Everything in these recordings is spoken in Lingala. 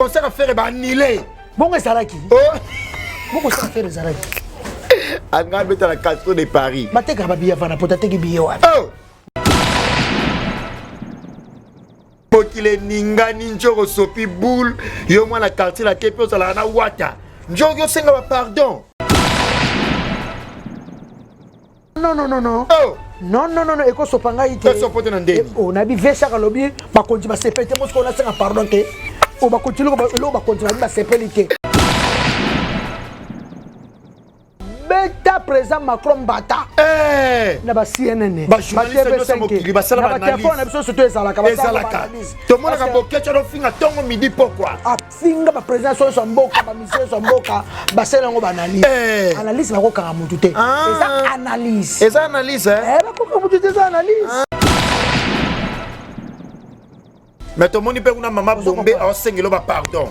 Concert ya Ferre ba annulé. Bongo ezalaki. Oh. Bongo concert Ferre ezalaki. Anga beta la Castro de Paris. Bateka ba billet vana pota teki billet wapi. Oh. Mokili eningani njoko sopi boule yo mwana quartier la kepi ozalaka na wata njoko yosenga ba pardon. Non, non, non, non. Oh. Non, non, non, non, ekosopa ngai te. Ekosopa te na ndeni. Eh, oh, nayebi Veshak alobi bakonzi basepeli te mosiko nasenga pardon te. Oh, bakonzi eloko bakonzi babi basepeli te. Beta président Macron mbata. Eh. Na ba CNN, ba TV5, basala ba analyse. Na biso surtout ezalaka, ezalaka. Tomonaka Boketshu azofinga tongo midi pokwa. Finga ba président nyonso ya mboka, ba ministre nyonso ya mboka, basala yango ba analyse. Eh. Analyse bakokanga mutu te. Ah. Eza analyse. Eza analyse eh. Eh, bakokanga mutu te, eza analyse. Ah. Mais tomoni mpe kuna mama Bombe aosengelo ba pardon.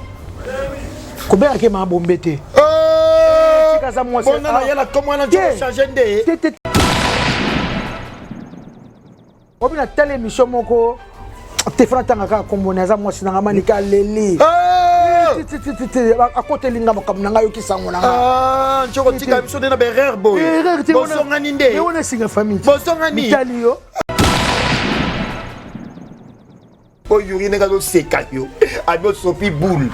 Kobengaka ye mama Bombe te. Oh! Tika aza mwasi. Bona na yala kombo wana nzoko changer nde. Te, te. Obi na tala émission moko Stéphane atanga kaka kombo na aza mwasi na nga Manika aleli. Akoteli nga makambo na nga ayoki sango na nga. Nzoko tika biso nde na ba erreur boye. Bosongani nde. Wana esinga famille. Bosongani. Mitali yo. Po Yuri ndenge azoseka yo abi osopi boule.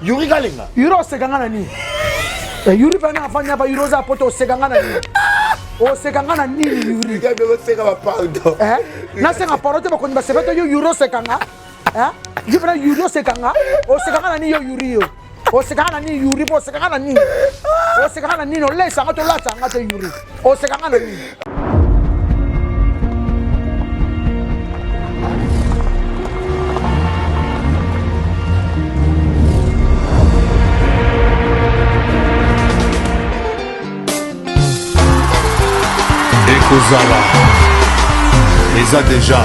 Yuri Kalenga. Yuri oseka nga na nini? Yuri bana afandi apa Yuri oza poto oseka nga na nini? Oseka nga na nini Yuri? Oseka ba pardon. Nasenga pardon te bakonzi basepeli te yo Yuri oseka nga. Yo pena Yuri oseka nga. Oseka nga na nini yo Yuri yo? Oseka nga na nini Yuri po oseka nga na nini? Oseka nga na nini? Olesa nga to olata nga te Yuri. Oseka nga na nini? Ekozala eza deja.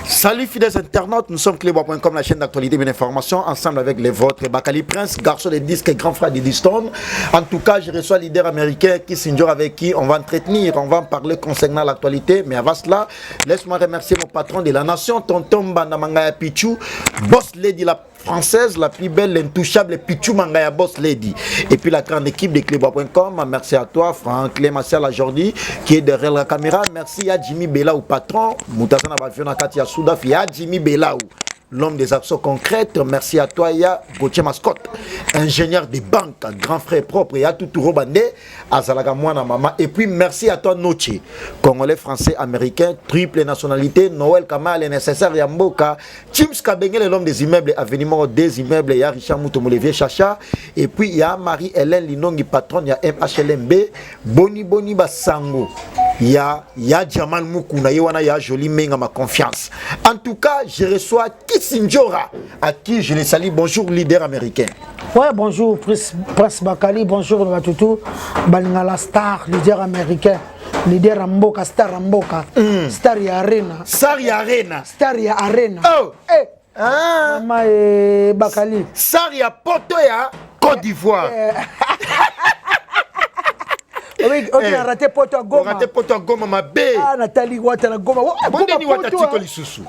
Salut fidèles internautes, nous sommes cleboa.com, la chaîne d'actualité et d'information, ensemble avec les vôtres, Bakali Prince, garçon des disques et grand frère de Stone. En tout cas, je reçois leader américain Kissinger avec qui on va entretenir, on va en parler concernant l'actualité. Mais avant cela, laisse-moi remercier mon patron de la nation, Tonton Bandamangaya Pichou, boss lady la française, la plus belle, l'intouchable Pichou Mangaya Boss Lady. Et puis la grande équipe de cleboa.com. Merci à toi, Franck Clément la Jordi, qui est derrière la caméra. Merci à Jimmy Belaou, patron. Moutazana Bafiona Katia Soudaf, à Jimmy Belaou, l'homme des actions concrètes. Merci à toi, ya Gauthier Mascotte, ingénieur des banques, grand frère propre, et à tout Robandé, Azalaka mwana mama. Et puis merci à toi, Noche, Congolais, Français, Américain, triple nationalité, Noël Kamal, nécessaire, Yamboka, James Kabengele, l'homme des immeubles, avenue mort des immeubles, il y a Richard Moutomolevier Chacha, et puis il y a Marie-Hélène Linongi, patronne, il y a MHLMB, Boni Boni Basango, il y a, il y a Jamal Moukouna, il y a Jolie Menga, ma confiance. En tout cas, je reçois Kisindjora, à qui je le salue. Bonjour, leader américain. Ouais, bonjour, Prince, Prince Bakali, bonjour, Batutu, Balingala star, leader américain. Leader Mboka, star Mboka, Star ya Arena. Star ya Arena. Star ya Arena. Oh. Eh. Ah. Mama e Bakali. Star ya Poto ya Côte d'Ivoire. Oui, ok, Eh. raté Poto ya Goma. Raté Poto ya Goma mabe. Ah, Nathalie Wata na Goma. Oh, Bonde Goma ni Wata Poto, tiko ah. lisusu.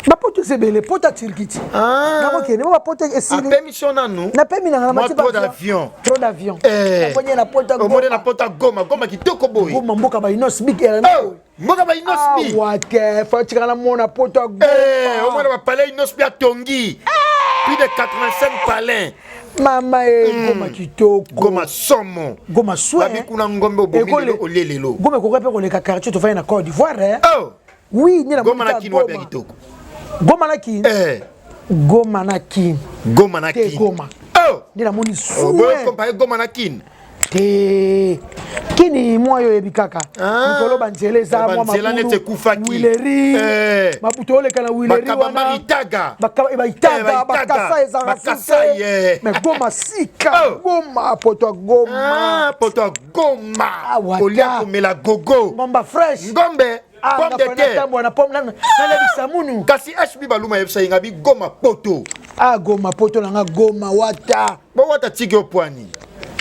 Ba Poto sebele, Poto ya Turquie. Ah. Nakokende, ba Poto esili. Apemi so nanu. Napemi na Moi, trop d'avion. Trop d'avion. Eh. Naponye na Poto ya Goma. Omoni na Poto ya Goma, Goma kitoko boye. Goma mboka ba Inos Big era. Oh, mboka ba Inos Big. Ah, wate, fa tika na mona Poto ya Goma. Eh, omona ba palais Inos Big atongi. Plus de 85 palais. Mama e Goma kitoko. Goma somo. Goma soin. Babi kuna ngombe obomi lelo olie lelo. Goma ekoki mpe koleka quartier tofandi na Côte d'Ivoire, eh. Oh. Oui, ni na Goma na moni Kin kaka wapi ya Goma. kitoko? Goma na Kin. Eh. Goma na Kin. Goma na Te Kin. Goma. Oh. Nde namoni Oh, boyo soin. comparer Goma na Kin. Te. Kini mwa yo oyebi kaka. Mikolo banzela eza mwa Banzela neti ekufaki. Wileri. Mabutu oleka na Wileri. Bakabamba. Wana. Itaga. Baitaga. Eh, baitaga. Bakasa ezalaka. Bakasa, yeah. Mais Goma sika. Oh. Goma, poto ya Goma. Ah, poto ya Goma. Ah, wata. Kolia, komela gogo. Ngomba fresh. Ngombe. Ah, pomme de terre. Natambwa na pomme nalebisa munu. Kasi HB Baluma yebisa ye nga bi Goma poto. Ah, Goma poto nanga, Goma wata. Bo wata tiki opwani.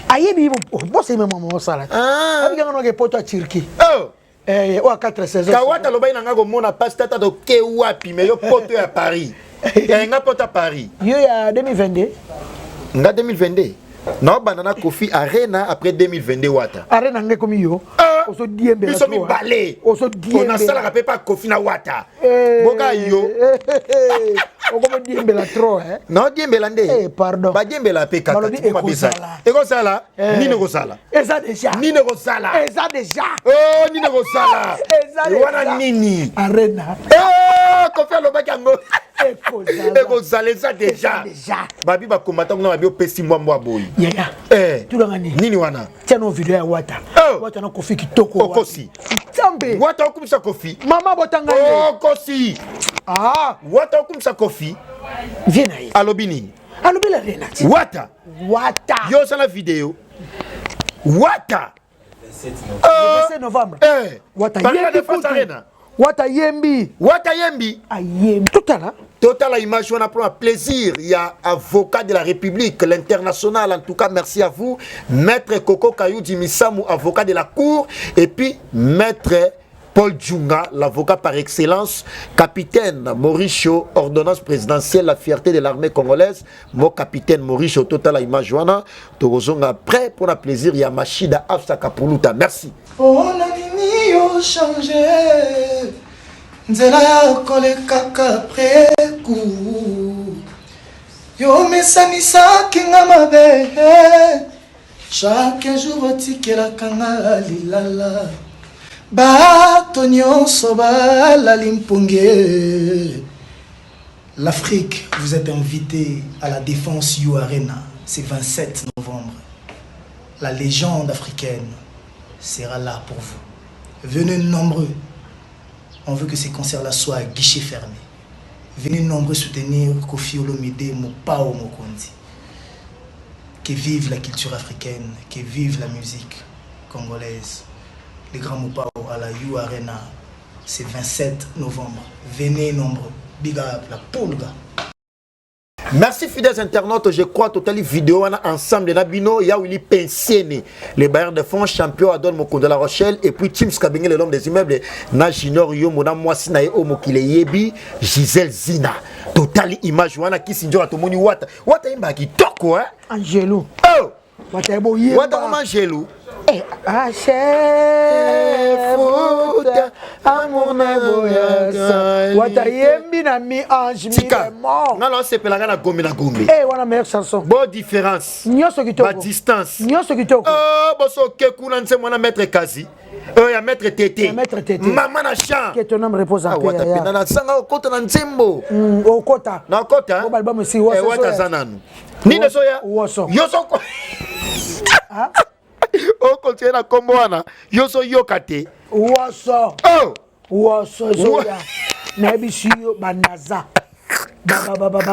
Ayebi bosemi mama osala. Ah. Abikanga noke poto ya Turquie. Oh. Eh, oyo 4 saison. Kawata alobaki na nga komona pasi tata toke wapi, me yo poto ya Paris ya nga, poto ya Paris. Yo ya 2022. Nga 2022 naobanda na Kofi Arena, après 2022 wata. Arena nga ekomi yo. Ah. Ozodiembela. Biso mibale. Ozodiembela. Onasalaka mpe pa Kofi na wata boka yo. Okomodiembela trop, eh? Naodiembela nde. Eh, pardon. Badiembela mpe kaka. Balobi Tikoma bisa. ekozala. Ekozala nini? Ekozala Eza déjà. Nini ekozala? Eza déjà. Oh, nini ekozala? Eza déjà. Wana nini? Arena. Eh, Kofi alobaki yango. Ekozala. Ekozala, eza déjà. Déjà. Babi bakomata kuna, babi opesi mbwambwa boyi. Yaya. Eh. Tulanga nini? Nini wana? Tia no video ya wata. Oh. Wata na Kofi kitoko. Okosi. Nzambe. Wata okumisa Kofi. Mama botanga ye. Okosi. Ah. Wata okumisa Kofi. Vie na ye. Alobi nini? Alobi la Arena ti. Wata. Wata. Yo osala video wata. Le 27 novembre. Eh. Wata Paris la yembi Défense kutu. Arena. Wata yembi. Wata yembi. Ayembi, totala. Total image, on a pour un plaisir. Il y a avocat de la République, l'international. En tout cas, merci à vous. Maître Coco Kayudi Misamu, avocat de la Cour. Et puis, Maître Paul Djunga, l'avocat par excellence. Capitaine Mauricio, ordonnance présidentielle, la fierté de l'armée congolaise. Mon capitaine Mauricio, total image, wana. Torozonga, prêt pour la plaisir. Il y a Machida Afsa Kapuluta. Merci. Mpona nini yo change nzela ya kolekaka après coup? Yo mesanisaki nga mabe, chaque jour otikelaka nga lilala. Bato nyonso balali mponge. L'Afrique, vous êtes invité à la Défense U Arena. C'est 27 novembre. La légende africaine sera là pour vous. Venez nombreux. On veut que ces concerts-là soient à guichet fermé. Venez nombreux soutenir Kofi Olomide, Mopao Mokonzi. Que vive la culture africaine, que vive la musique congolaise. Les grands Mopao à la U Arena, c'est 27 novembre. Venez nombreux. Big up, la Pulga. Merci fidèles internautes, je crois totali vidéo wana ensemble na bino ya Willy Pensiene, le bailleur de fonds champion Adol Mokondo La Rochelle, et puis Tim Skabenge, l'homme des immeubles, na Junior Yomo na mwasi na ye o mokile yebi Gisèle Zina. Totali image wana Kisinjo atomoni wata. Wata imba kitoko, hein. Angelo. Oh, wata ye boyemba. Wata koma Angelo. Eh, ah, chef amour na boyasa. Wata yembi na mi ange mi Tika. démon. Nga na sepelanga na Gombe na Gombe. Eh, wana meilleure chanson. Bo différence. Nyonso kitoko. Ba distance. Nyonso kitoko. Oh, boso oke kuna nse mwana maître Kazi. Oyo ya maître Tete. Ya maître Tete. Mama na champ. Que ton âme repose en Ah, paix. wata Yaya. pena nasanga okota na nzembo. Okota. Na okota. Bo balbum esi, woso Eh, wata soya. aza nanu. Nini soya? Woso. Yo so Ah? okontinue na nkombo wana, yo so yoka te. Woso. Oh! Woso ezoya. Nayebisi yo banaza.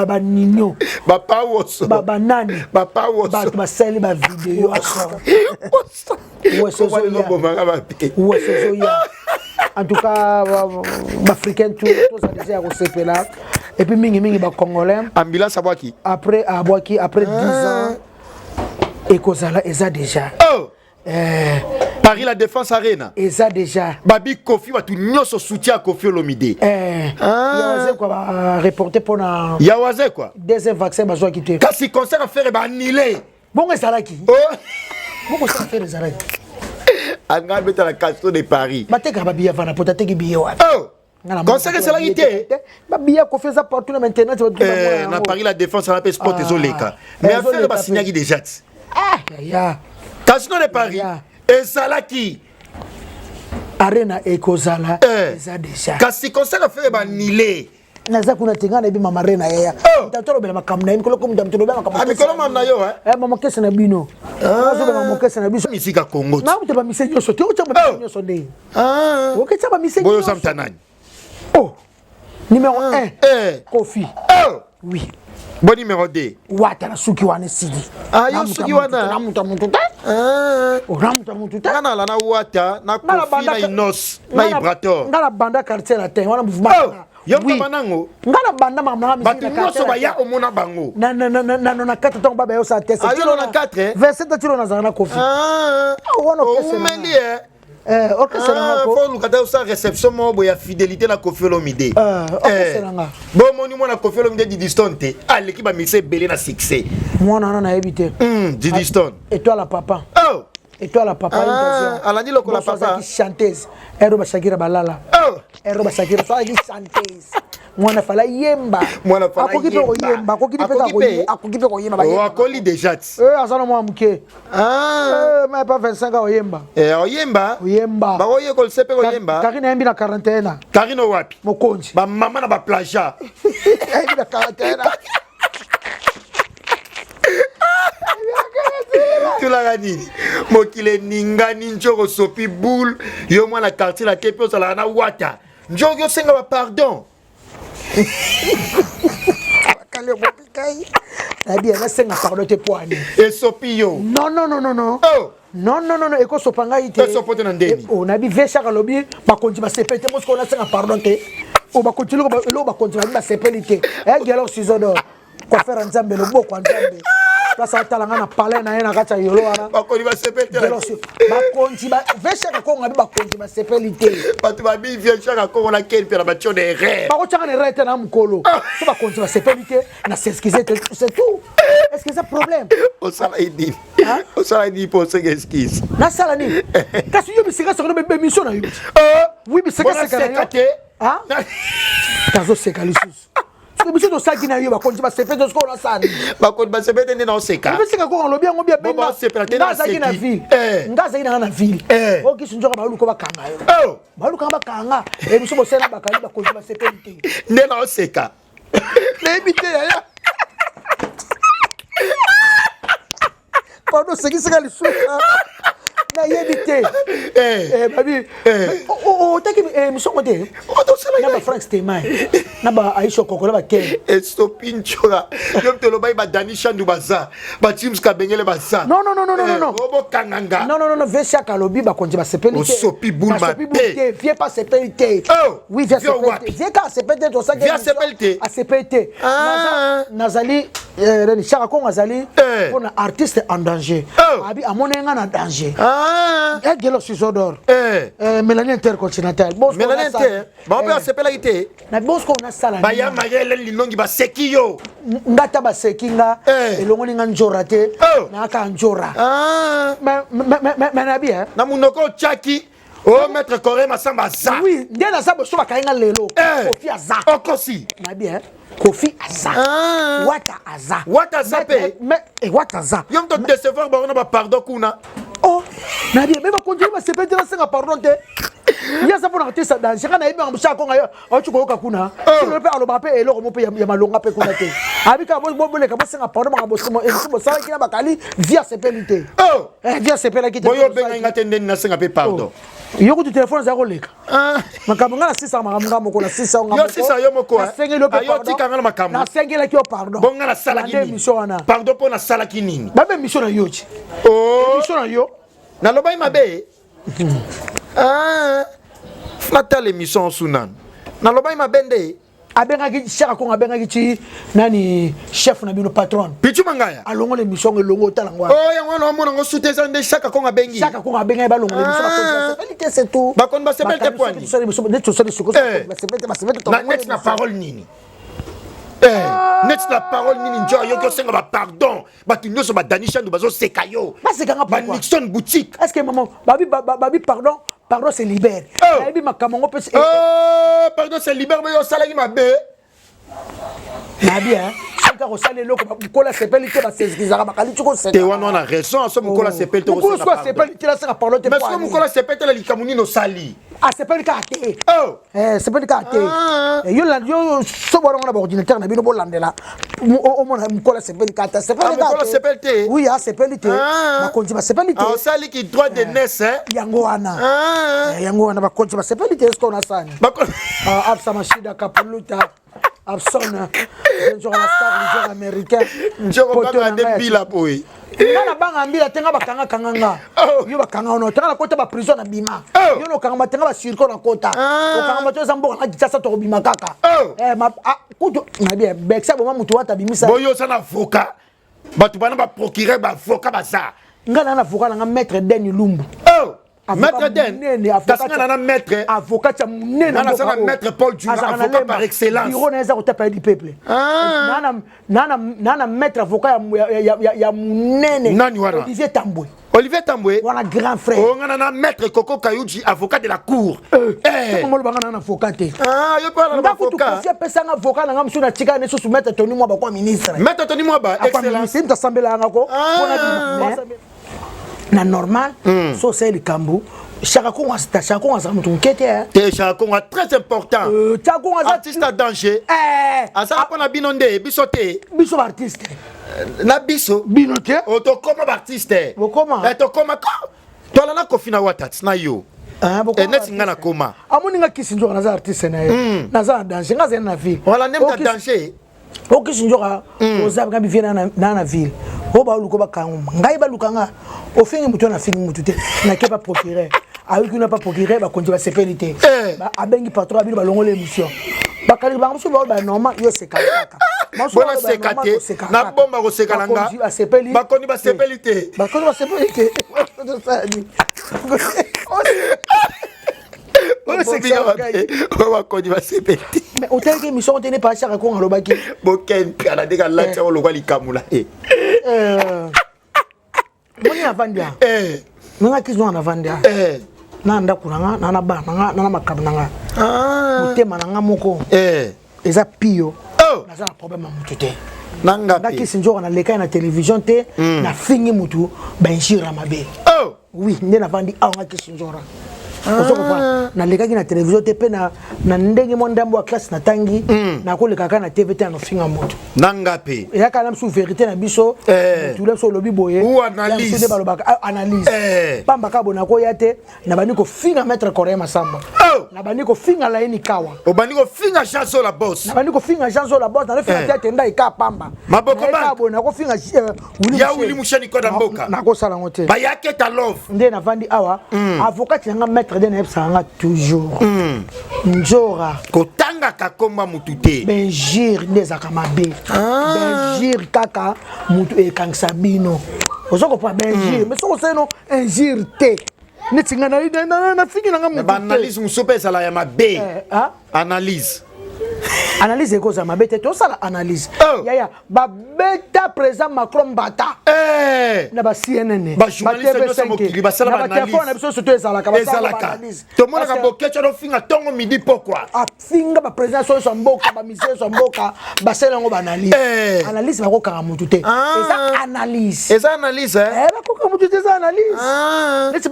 Banino. Bapa woso. Banani. Bapa woso. Bato basali bavideo. Woso. Woso Kombo ezoya. elobomaka mabe. Woso ezoya. En tout cas, baafricain tout toza déjà ya kosepela. Et puis mingimingi bacongolais. Ambulance abwaki. Après abwaki, après 10 ans ekozala, eza déjà. Oh! Eh, Paris la Défense Arena. Eza déjà. Babi Kofi, bato nyonso soutien ya Kofi Olomide. Eh, Ah. ya quoi bareporte mpona Ya waze quoi. deuxième vaccin bazwaki te. Kasi concert affaire baannulé. Bongo ezalaki. Oh! Bongo osala affaire ezalaki. Anga abeta na Castro de Paris. Batekaka babiya vana poto, ateki biye wapi? Oh! Concert esalaki te. Babiya Kofi eza partout na internet, bato bamona Eh, yango. na Paris la Défense wana mpe sport Ah. ezoleka, mais Eh, affaire ezoleka basignaki déjà ti. Ah, yaya. Casino de Paris Ya. ezalaki. Arena ekozala. Eh. Eza déjà. Kasi concert affaire baannulé. Naza kuna te, ngai nayebi mama re na yeya. Oh! Moto alobela makambo na ye mikolo ko moto alobela makambo. Ah, mikolo mama na yo, eh? Eh, mama kese na bino. Azobela mama kese na biso. Misika Congo. Na moto bamise nyonso te, otya bamise Oh! nyonso nde. Ah. Oketya bamise Boyo nyonso. samta nani? Oh! Numéro 1. Eh. Kofi. Oh! Oui. Bon numéro 2. Wata na suki wana esili. Ah, yo suki wana? Na moto ya moto te. Ah. Oh, na moto ya moto te. Nga nala na Wata, na Nga na Kofi, banda na Inos, na Ibrator. Nga na banda quartier latin wana mouvement. Oh! Yo Oui. mtaba nango. Nga na banda makambo na nga Bato musique na nyonso quartier baya latin. omona bango. Na na 94 ntango baba yosala test. Ah, yo na 94, eh? 27 tilo nazala na Kofi. Ah. Ah, wana orchestre na Oumeli, eh? Eh, orchestre na nga Ah, ko. fo luka ta osala réception moko boye ya fidélité na Koffi Olomide. Ah, orchestre na nga. Bomoni mwana Koffi Olomide Didi Stone te aleki bamise ebele na succès. Mwana wana nayebi te. Didi Stone. Étoile ya papa. Oh! Étoile ya papa. Ah, Invasion. alandi lokola Bonso papa. azalaki chanteuse. Ero bashakira balala. Oh! Ero bashakira so azalaki chanteuse. Mwana fala yemba. Mwana fala akoki mpe yemba. koyemba, akoki mpe Akoki mpe? akoki mpe koyemba. Oh, Bayemba. akoli déjà ti. Eh, aza na mwana moke. Ah. Eh, mais pas 25 ans oyemba. Eh, oyemba. Oyemba. Bakoyekolisa mpe koyemba. Karine ayembi na 41 ans. Karine wapi? Mokonzi. Bamama na baplagia. Ayembi na 41 ans. Tulaka nini? Mokili eningani, nzoko osopi boule. Yo mwana quartier la te mpe ozalaka na Wata. Nzoki osenga bapardon. Bakali obobikai. Nayebi ya nasenga pardon te po ani. Esopi yo. Non, non, non, non, non. Oh! Non, non, non, non, ekosopa ngai te. Esopo te na ndeni. Eh, oh, nayebi Veshak alobi bakonzi basepeli te, mosiko nasenga pardon te. Oh, bakonzi eloko bakonzi babi basepeli te. Eh, Gelor Ciseau d'or. Coiffeur ya Nzambe, loboko ya Nzambe. Place atala nga na palais na ye na kati ya yolo wana. Bakonzi basepeli te. Gelor bakonzi ba Veshak akongo abi bakonzi basepeli te. Bato babi Veshak akongo na ken mpe na batio na erreur. Bakotiaka na erreur te na mokolo. So bakonzi basepeli te, na s'excuser te, c'est tout. Est-ce que c'est problème? Osala ye nini? Osala nini mpo osenga excuse? Nasala nini? Kasi yo bisika seka no émission na yo. Oh! Oui, bisika seka na yo. Te. Ah? Tazoseka lisusu. Soki biso tosalaki na yo bakonzi basepeli te, soki onasala nini? Bakonzi basepeli te nde naoseka. Bisika koko alobi yango bia Bo basepela te nga azalaki na naseki. ville. Eh. Nga azalaki na nga na ville. Eh. Okisi nzoka baluka bakanga yo. Oh! Baluka bakanga. E biso bosala bakali bakonzi basepeli te. Nde naoseka. Nayebi te yaya. Pardon, sekisaka lisusu. Nayebi te. Eh. Eh, babi. Eh. Otaki émission te. Otosala Na ba Frank Stemay. Na ba Aisha Kokola ba Ken. Esopi ncola yo moto olobaki badani Shandu baza, bajames Kabengele baza. Non, non, non, non, non, non, non. Obokanga nga. Non, non, non, non, Vesiak alobi bakonzi basepeli te. Osopi boule Basopi mabe. boule te, vie pas sepeli te. Oh! Oui, vie Vie sepeli te. wapi? Vie ka sepeli te, tosaki Vie émission, sepeli te. asepeli te. Ah. Nazali nani, Chaka Kongo azali Eh. mpona artiste en danger. Oh. Abi amoni nga na danger. Ah. Eh, Gelo Ciseau d'or. Eh. Eh, Mélanie Intercontinental. Bosco Mélanie nasala. Inter, bango mpe Eh. basepelaki te. Na bosco nasala nini? Baya Marie Hélène Linongi baseki yo. Nga ta baseki nga Eh. elongoli nga njora te. Oh. Nayaka njora. Ah. Mais nabi hein. Na monoko otiaki o maître Coré Masamba aza. Oui, nde naza boso bakangi nga lelo. Eh. Kofi aza. Okosi. Nabi hein. Kofi aza. Ah. Wata aza. Wata aza mpe. Mais eh, Wata aza. Yo moto décevoir bango na bapardon kuna. Oh, nabi mais bakonzi basepeli te nasenga pardon te. Ye aza mpona kotisa danger nga nayebi makambo Chaka Kongo yo auti koyoka kuna. Oh. Sino mpe alobaka mpe eloko mo mpe ya malonga mpe kuna te. Abi kaka boleka bosenga pardon makambo émission bosalaki na bakali vie asepeli te. Oh. Eh, vie asepelaki te. Boyo obengai nga te ndeni nasenga mpe pardon. Yo kutu telefone ezala koleka. Ah. Makambo nga nasisaka makambo nga moko, nasisa nga Yo sisa yo moko, eh? Nasengeli yo mpe Ah, yo pardon. tika nga na makambo. Nasengelaki yo pardon. Bongo nga nasalaki Nde nini? émission wana. Pardon mpo nasalaki nini? Babe émission na yo ti. Oh. Émission na yo. Nalobaki mabe. Ah. Natala émission osu nanu nalobaki mabe nde. Abengaki Chaka Kongo, abengaki ti nani chef na bino patron. Pichu Mangaya. Alongola émission ngo elongo otala ngo wana. Oh, yango wana omona ngo sute eza nde Chaka Kongo abengi. Chaka Kongo abengaki balongola émission. Ah. Bakonzi basepeli te, c'est tout. Bakonzi basepeli te Bakanisi poani. tosala émission, neti tosali sikoyo, Eh. bakonzi basepeli te, basepeli te, Na tolongola neti na émission. parole nini? Eh, neti na parole nini njo ayoki osenga bapardon bato nyonso badani Shandu bazoseka yo. Baseka nga pourquoi? Banixon boutique. Est-ce que maman babi babi pardon, pardon c'est libère. Oh. Nayebi makambo ngo mpe Oh, pardon c'est libère, mais osalaki mabe. Nabi hein. Omoni kaka osali eloko, mokolo asepeli te, baseskizaka, bakali ti koseka. Te, wana wana raison. So mokolo asepeli te, mokolo soki asepeli te, naseka pardon te. Mais soki mokolo asepeli te na likambo nini osali? Asepeli kaka te. Oh. Sepeli kaka te. Ah. Yo yo so borango na baordinateur na bino, bolandela, omona mokolo asepeli kaka te, asepeli. Ah, mokolo asepeli te. Oui, asepeli te. Ah. Bakonzi basepeli te. Osaliki droit de naisse, hein? Yango wana. Ah. Yango wana, bakonzi basepeli te. Eske onasani Bako Absa Mashida Kapuluta Abson Nzoka la star leader américain. Njoko Poto banga na nde ngai ya mbila boye. Nga na banga mbila te. Nga bakanga kanga nga. Oh. Yo bakanga ono te, nga na kota baprison na bima. Oh. Yo na okangama te, nga basirko na kota. Ah. Okangama te, eza mboka na Kinshasa, tokobima kaka. Oh. Eh, kutu nabi bekisa boma mutu wata bimisa. Boyo oza na avocat, bato bana baprocureur, baavocat baza. Nga na avocat na nga, maître Deni Lumbu. Oh. Avocat Maître Den. monene, avocat. Kasi nga na na maître. Avocat ya monene. Nga naza na mboka oyo. maître Paul Djuna, Azalaka na avocat Lemba. par excellence. Bureau na ye eza kotapa ye du peuple. Ah. Na maître avocat ya monene. Nani wana? Olivier Tambwe. Olivier Tambwe. Wana grand frère. O nga na na maître Coco Kayuji, avocat de la cour. Eh. Molobanga na avocat te. Ah, yo mpe wana na Nga kutu baavocat. Kofi apesanga avocat na nga mosusu, natika ne susu, maître Tony Mwa, bakwa ministre. Maître Tony Mwaba. Akwa Excellence. ministre, mutu asambelanga ko. Ah. Mpona bima. Na normal, so osali likambo, Chaka Kongo, Chaka Kongo azala moto moke te, eh. Te, Chaka Kongo très important. Chaka Kongo aza artiste à danger. Eh, azala mpo na bino nde biso te. Biso baartiste. Na biso. Bino te. O tokóma baartiste. Bokoma. Eh, tokóma ko toala na Kofi na Wata na yo. Ah, bokoma. Eh, neti nga nakóma. Amoni nga kisi nzoka naza artiste na ye, naza na danger, nga azali na ville. Wala nde muta danger. Okisi nzoka oza nga bivie na ville oyo baluka bakanga ngai, baluka nga, ofingi motu wana, afingi motu te, nake pa procureur, ayoki kuna pa procureur, bakonzi basepeli te. Eh. Abengi patron abino, balongoli émission, bakaliki bango mosusu bao banormal, yo oseka kaka. Bona seka te, na bomba koseka na nga. Basepeli. Bakonzi basepeli te. Bakonzi basepeli te. Oyo bakonzi basepeli te. Mais otalaki émission te, ne pa Chaka Kongo alobaki. Boken mpe ala ndenge alati yango lokwa likambo na ye. Moni navandi a Eh, nanga kisi nanga navandi a eh. na ndako na nga, na bana na nga, na makambo na nga. Ah. Motema na nga moko Eh. eza pio. Oh. Naza na problème ya motu te. Na nga Nga mpe. kisi nzoka nalekai na télévision te, nafingi mutu, bainjure mabe. Oh. Oui, nde navandi awa, nga kisi nzora, ozo comprendre, nalekaki na télévision te mpe na ndenge mwa ndambo ya classe natangi, nakoleka kaka na TV te na nofinga motu. Na nga mpe. Eyaka na biso vérité na biso. Eh. Motu biso olobi boye. Ou analyse. Ya biso nde balobaka, ah, analyse. Eh. Pamba kaka boye, nakoya te, nabandi kofinga maître Coréen Masamba. Oh. Nabandi kofinga Laini Kawa. Obandi kofinga Jean Zola Boss. Nabandi kofinga Jean Zola Boss, nalofinga Eh. tete nda eka pamba. Maboko Nayeka bank. boye, nakofinga Willy Ya Musheni. Willy Musheni koda mboka. Nakosala yango te. Bayaketa love. Nde navandi awa, avocat na nga maître de nayebisaka nga toujours, nzora Kotangaka komba mutu te. Bainjure nde ezalaka mabe. Bainjure kaka mutu ekangisa bino, oza comprendre? Bainjure, mais soki osali no injure te, neti nga nafingi nanga mutu te. Baanalyse mosusu mpe ezala ya mabe. Eh, ah? Analyse. Analyse ekozala mabe te, tosala analyse. Oh. Yaya, babeta président Macron mbata Eh. na ba CNN. Bajournaliste nyonso ya mokili basala na baanalyse. batelefone na biso surtout ezalaka, basala Ezalaka. baanalyse. Tomonaka Parce que bokeco azofinga ntongo, midi, pokwa. Afinga baprésident nyonso ya mboka, bamisie nyonso ya mboka, basala yango baanalyse. Eh. Analyse, bakokanga mutu te. Ah. Eza analyse. Eza analyse, eh? Eh, bakokanga mutu te, eza analyse. Ah. Neti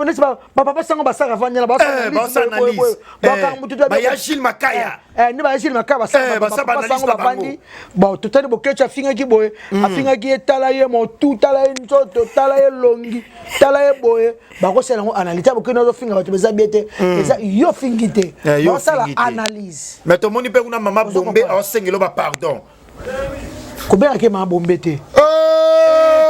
bapapa sango basaka vanyala. Eh, basala analyse. Bakanga Eh, mutu te. baya Gilles Makaya. Eh, nde baya Gilles Makaya. Eh, basala Basala baanalyse sango na bango. bavandi, bon, totali Bokecu afingaki boye, afingaki ye, tala ye motu, tala ye nzoto, tala ye longi, tala ye boye, bakosala yango analyse. Ta Bokeni azofinga bato, eza bien te, eza yo fingi te. Eh, yo Bakosala fingi te. analyse. Mais tomoni mpe kuna mama Ozo Bombe comprendre. aosengela bapardon. Kobengaki mama Bombe te.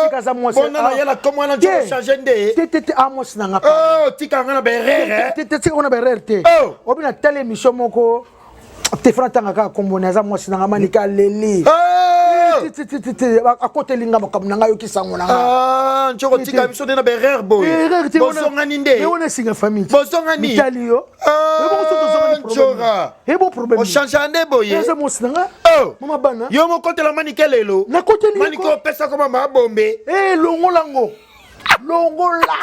Tika aza mwasi. Bona na ye na kombo wana, Te. nzoko change nde. Te, te, te, a mwasi na nga. Oh, tika nga na berere. Te, te, tika kuna berere te. Oh. Obi na tala émission moko tefana, ntanga kaka kombo na, aza mwasi na nga, Manika aleli. Oh! Te, te, te, te, akoteli nga makambo na nga, ayokisango na nga. Ah, nzoko tika biso nde na berere boye. Erreur te. Bozongani nde. Wana esinga famille. Bozongani. Mitali yo. Ah, nzora. Ebo problème. Ochange nde boye. Eza mwasi na nga. Oh. Mama bana. Yo mokotela Manike lelo. Nakoteli ye. Manike opesaka mama Bombe. Eh, longola ngo, longola,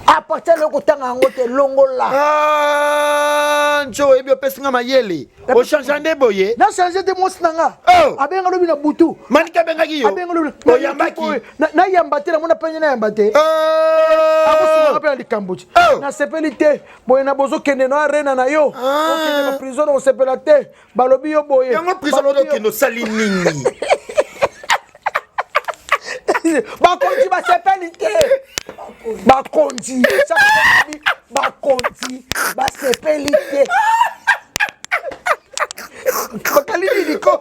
à partir lelo kotanga yango te, longola. Ah, njo oyebi opesi nga mayele ochange nde boye na change te mwasi na nga oh! Abenga lobi na butu. Manike abengaki yo? Abenga lobi. Oyambaki? Nayamba te, namona pene nayamba te. Oh! Akosunga mpe na likambo ti. Oh! Nasepeli te boye na bozokende na arena na yo. Ah. Okende na prison, osepela te, balobi yo boye. Yango prison okende osali nini? Bakonzi basepeli te, bakonzi, bakonzi basepeli te. Bakali nini ko?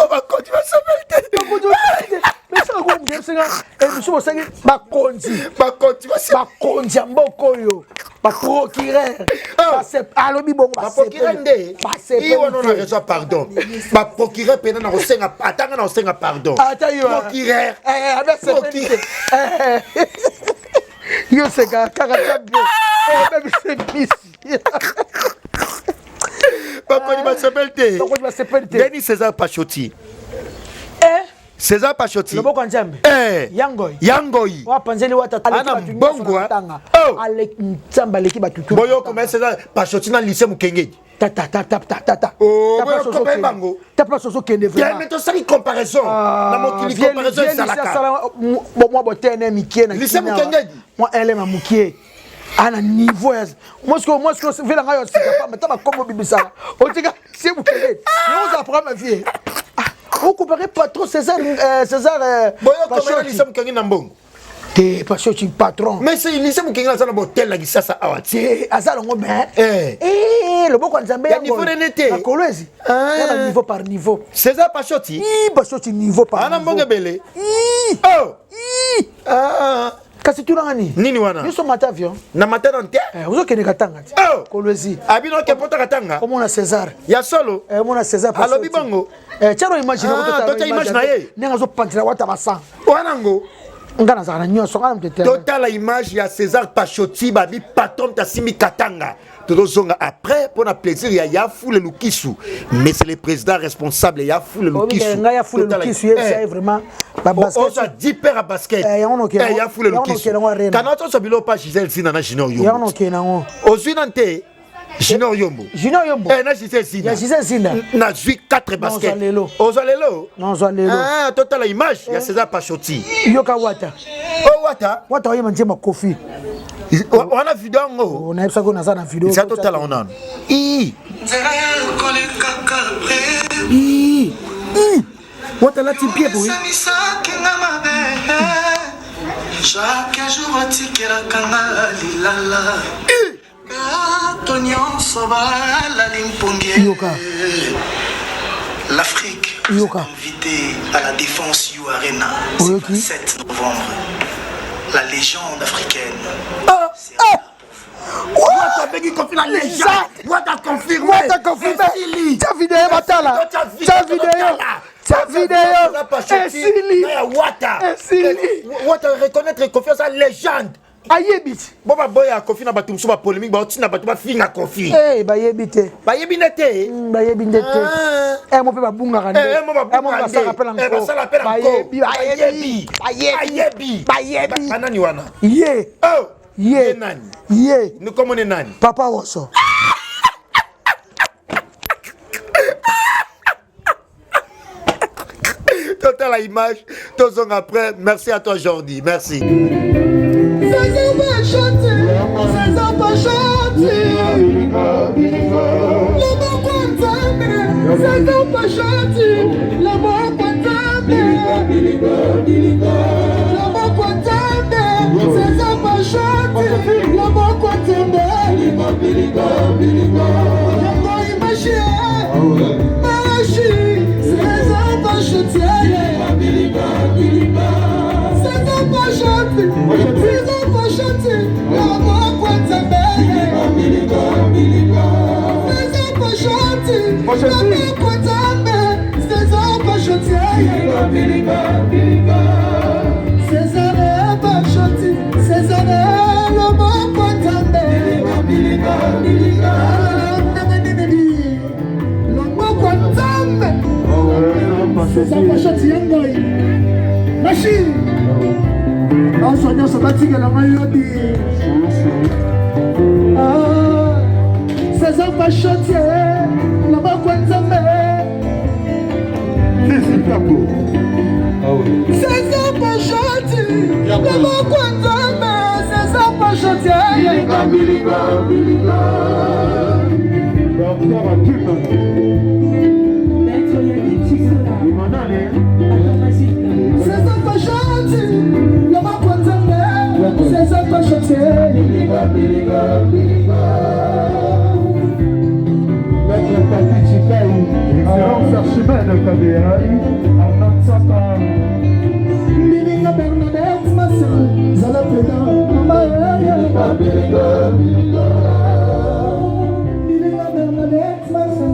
Bakonzi basepeli te. Bakonzi basepeli te. Mesaka komusenga émission bosangi bakonzi. Bakonzi. Bakonzi ya mboka oyo, baprocureur alobi bongo. Baprocureur nde wana na raison. Pardon, baprocureur mpena na kosenga, atanga na kosenga pardon. Ata yo. Procureur. Abasepeli te. Yo seka kaka ta bien, obebise misi. Bakonzi basepeli te. Bakonzi basepeli te. Denis César Pachoti, César Pachoti. Loboko ya Nzambe. Yangoi. Yangoi. Wapanzeli wata. Ana mbongo. Tanga Nzambe aleki bato. Boyoko me César Pachoti na lycée Mokengedi. Tata, tata, tata. Boyoko bango. Ta place ozokende. Vraiment, tosali comparaison na mokili, comparaison esalaka. Mwa botene mikie na lycée Mokengedi. Mwa elema mokie ana niveau ya mosiko vela ngai yo sika pamba ta bakombo bibisaka otika se Mokengedi yango ozala programme vie ocompare patron César, César. Boyoko lycée Mokengedi na mbongo. Te, Pachoti patron. Mais c'est lycée Mokengedi aza na botel na Kisasa awa. Te, aza nango, mais loboko ya Nzambe. Ya niveau nene te. Na Kolwezi ya ba niveau par niveau. César Pachoti. Pachoti niveau par Ana mbongo ebele. Oh, kasi tunanga nini? Nini wana? Nyonso mata avion. Na mata na te. Ozokende Katanga te? Kolwezi. Abino oke pota Katanga. Omona César. Ya solo? Omona César. Alobi bongo. Tiano image. Tota image na ye. Ndenge azopantela wata basang. Wana ngo. Nga nazalaka na nyonso, nga na moto eterne. Totala image ya César Pachoti, babi patron tasimbi Katanga. Tozozonga après mpo na plaisir ya Yafule Lukisu, mais c'est le président responsable Yafule Lukisu. Ngai Yafule Lukisu yebisa ye vraiment. Ozwa 10 paire ya basket Yafule Lukisu. Kana tozwa biloko pa Gisele Zina na Junior Yombo. Yango nokende nango. Ozwi nani te? Junior Yombo. Junior Yombo. Na Gisele Zina. Ya Gisele Zinda. Nazwi 4 basket. Lelo. Ozwa lelo. Nozwa lelo. Ah, totala image ya César Pachoti. Yoka wata. O wata. Wata oyeba nzembo Kofi. Wana video yango. Nayebisaki oyo naza na video. Eza, totala ngo nano. Nzela kolekaka. Wata alati pie boye. Esamisaki nga mabe. Chaque jour otikelaka nga lilala, bato nyonso balali mpongi. Yoka. L'Afrique Yoka. Invité à la Défense U Arena ce Oyoki. 27 novembre, la légende africaine. Wata abengi Kofi la légende. Wata confirme. Wata confirme. Tia video, batala. Tia video, tia video. Esili. Ya wata. Esili. Wata reconnaître Kofi aza légende. Ayebi ti. Bo baboya Kofi na bato mosusu, bapolémique baotina bato bafinga Kofi. Bayebi te. Bayebi nde te. Bayebi nde te. Mo mpe babungaka nde. Mo babungaka nde. Basala mpe na nko. Basala mpe na nko. Bayebi, bayebi. Bayebi. Bayebi. Banani wana? Ye. Oh. Ye. Ye nani? Ye. Nikomone nani? Papa Woso. Totala image, tozonga après. Merci à toi Jordi, merci. César Pachoti, César Pachoti, loboko ya Nzambe, César Pachoti, loboko ya Nzambe, loboko ya Nzambe, César Pachoti, loboko ya Nzambe, yango imashi, mashi, César Pachoti, César Pachoti, César Pachoti, loboko ya Nzambe, César Pachoti, loboko ya Nzambe, César Pachoti, César Pachoti, César loboko ya Nzambe, ndenge nini loboko ya Nzambe, César Pachoti ya ngai machine nyonso nyonso batikela ngai yobi. César Pachotie loboko ya Nzambe. César Pachotie loboko ya Nzambe. César Pachotie. Bilinga, bilinga, bilinga. Docteur Akim. César Pachotie loboko ya Nzambe. César Pachotie. Bilinga, bilinga, bilinga. Maître Tati Chikai, Excellence Archimède Kabeyai, Arnaud Saka. Bilinga Bernadette Massa, zala pena mama. Bilinga, bilinga, bilinga. Bilinga Bernadette Massa,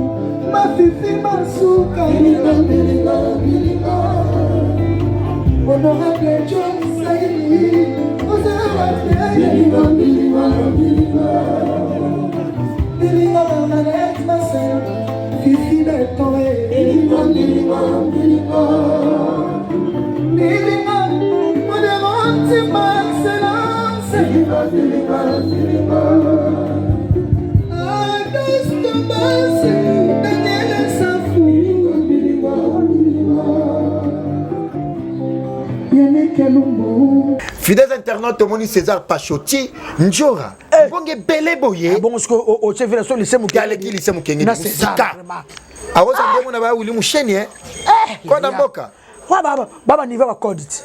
Mafifi Masuka. Bilinga, bilinga, bilinga. Honorable John Saini, ozala te. Bilinga, bilinga, bilinga. Bilinga Bernadette Massa, Fifi Beton. Bilinga, bilinga, bilinga. Bilinga, Modero Ntima Excellence. Bilinga, bilinga, bilinga. Auguste Basi, Daniel Safu. Bilinga, bilinga. Yannick Lumbu. Fidèles internautes, tomoni César Pachoti Njora mbonge ebele boye. Bongo soki otie vila so lycée Mokenge. Aleki lycée Mokenge. Na César. Mosika. Vraiment. Akoza ndenge na bawili musheni e kona mboka. Wa ba niveau ba code ti.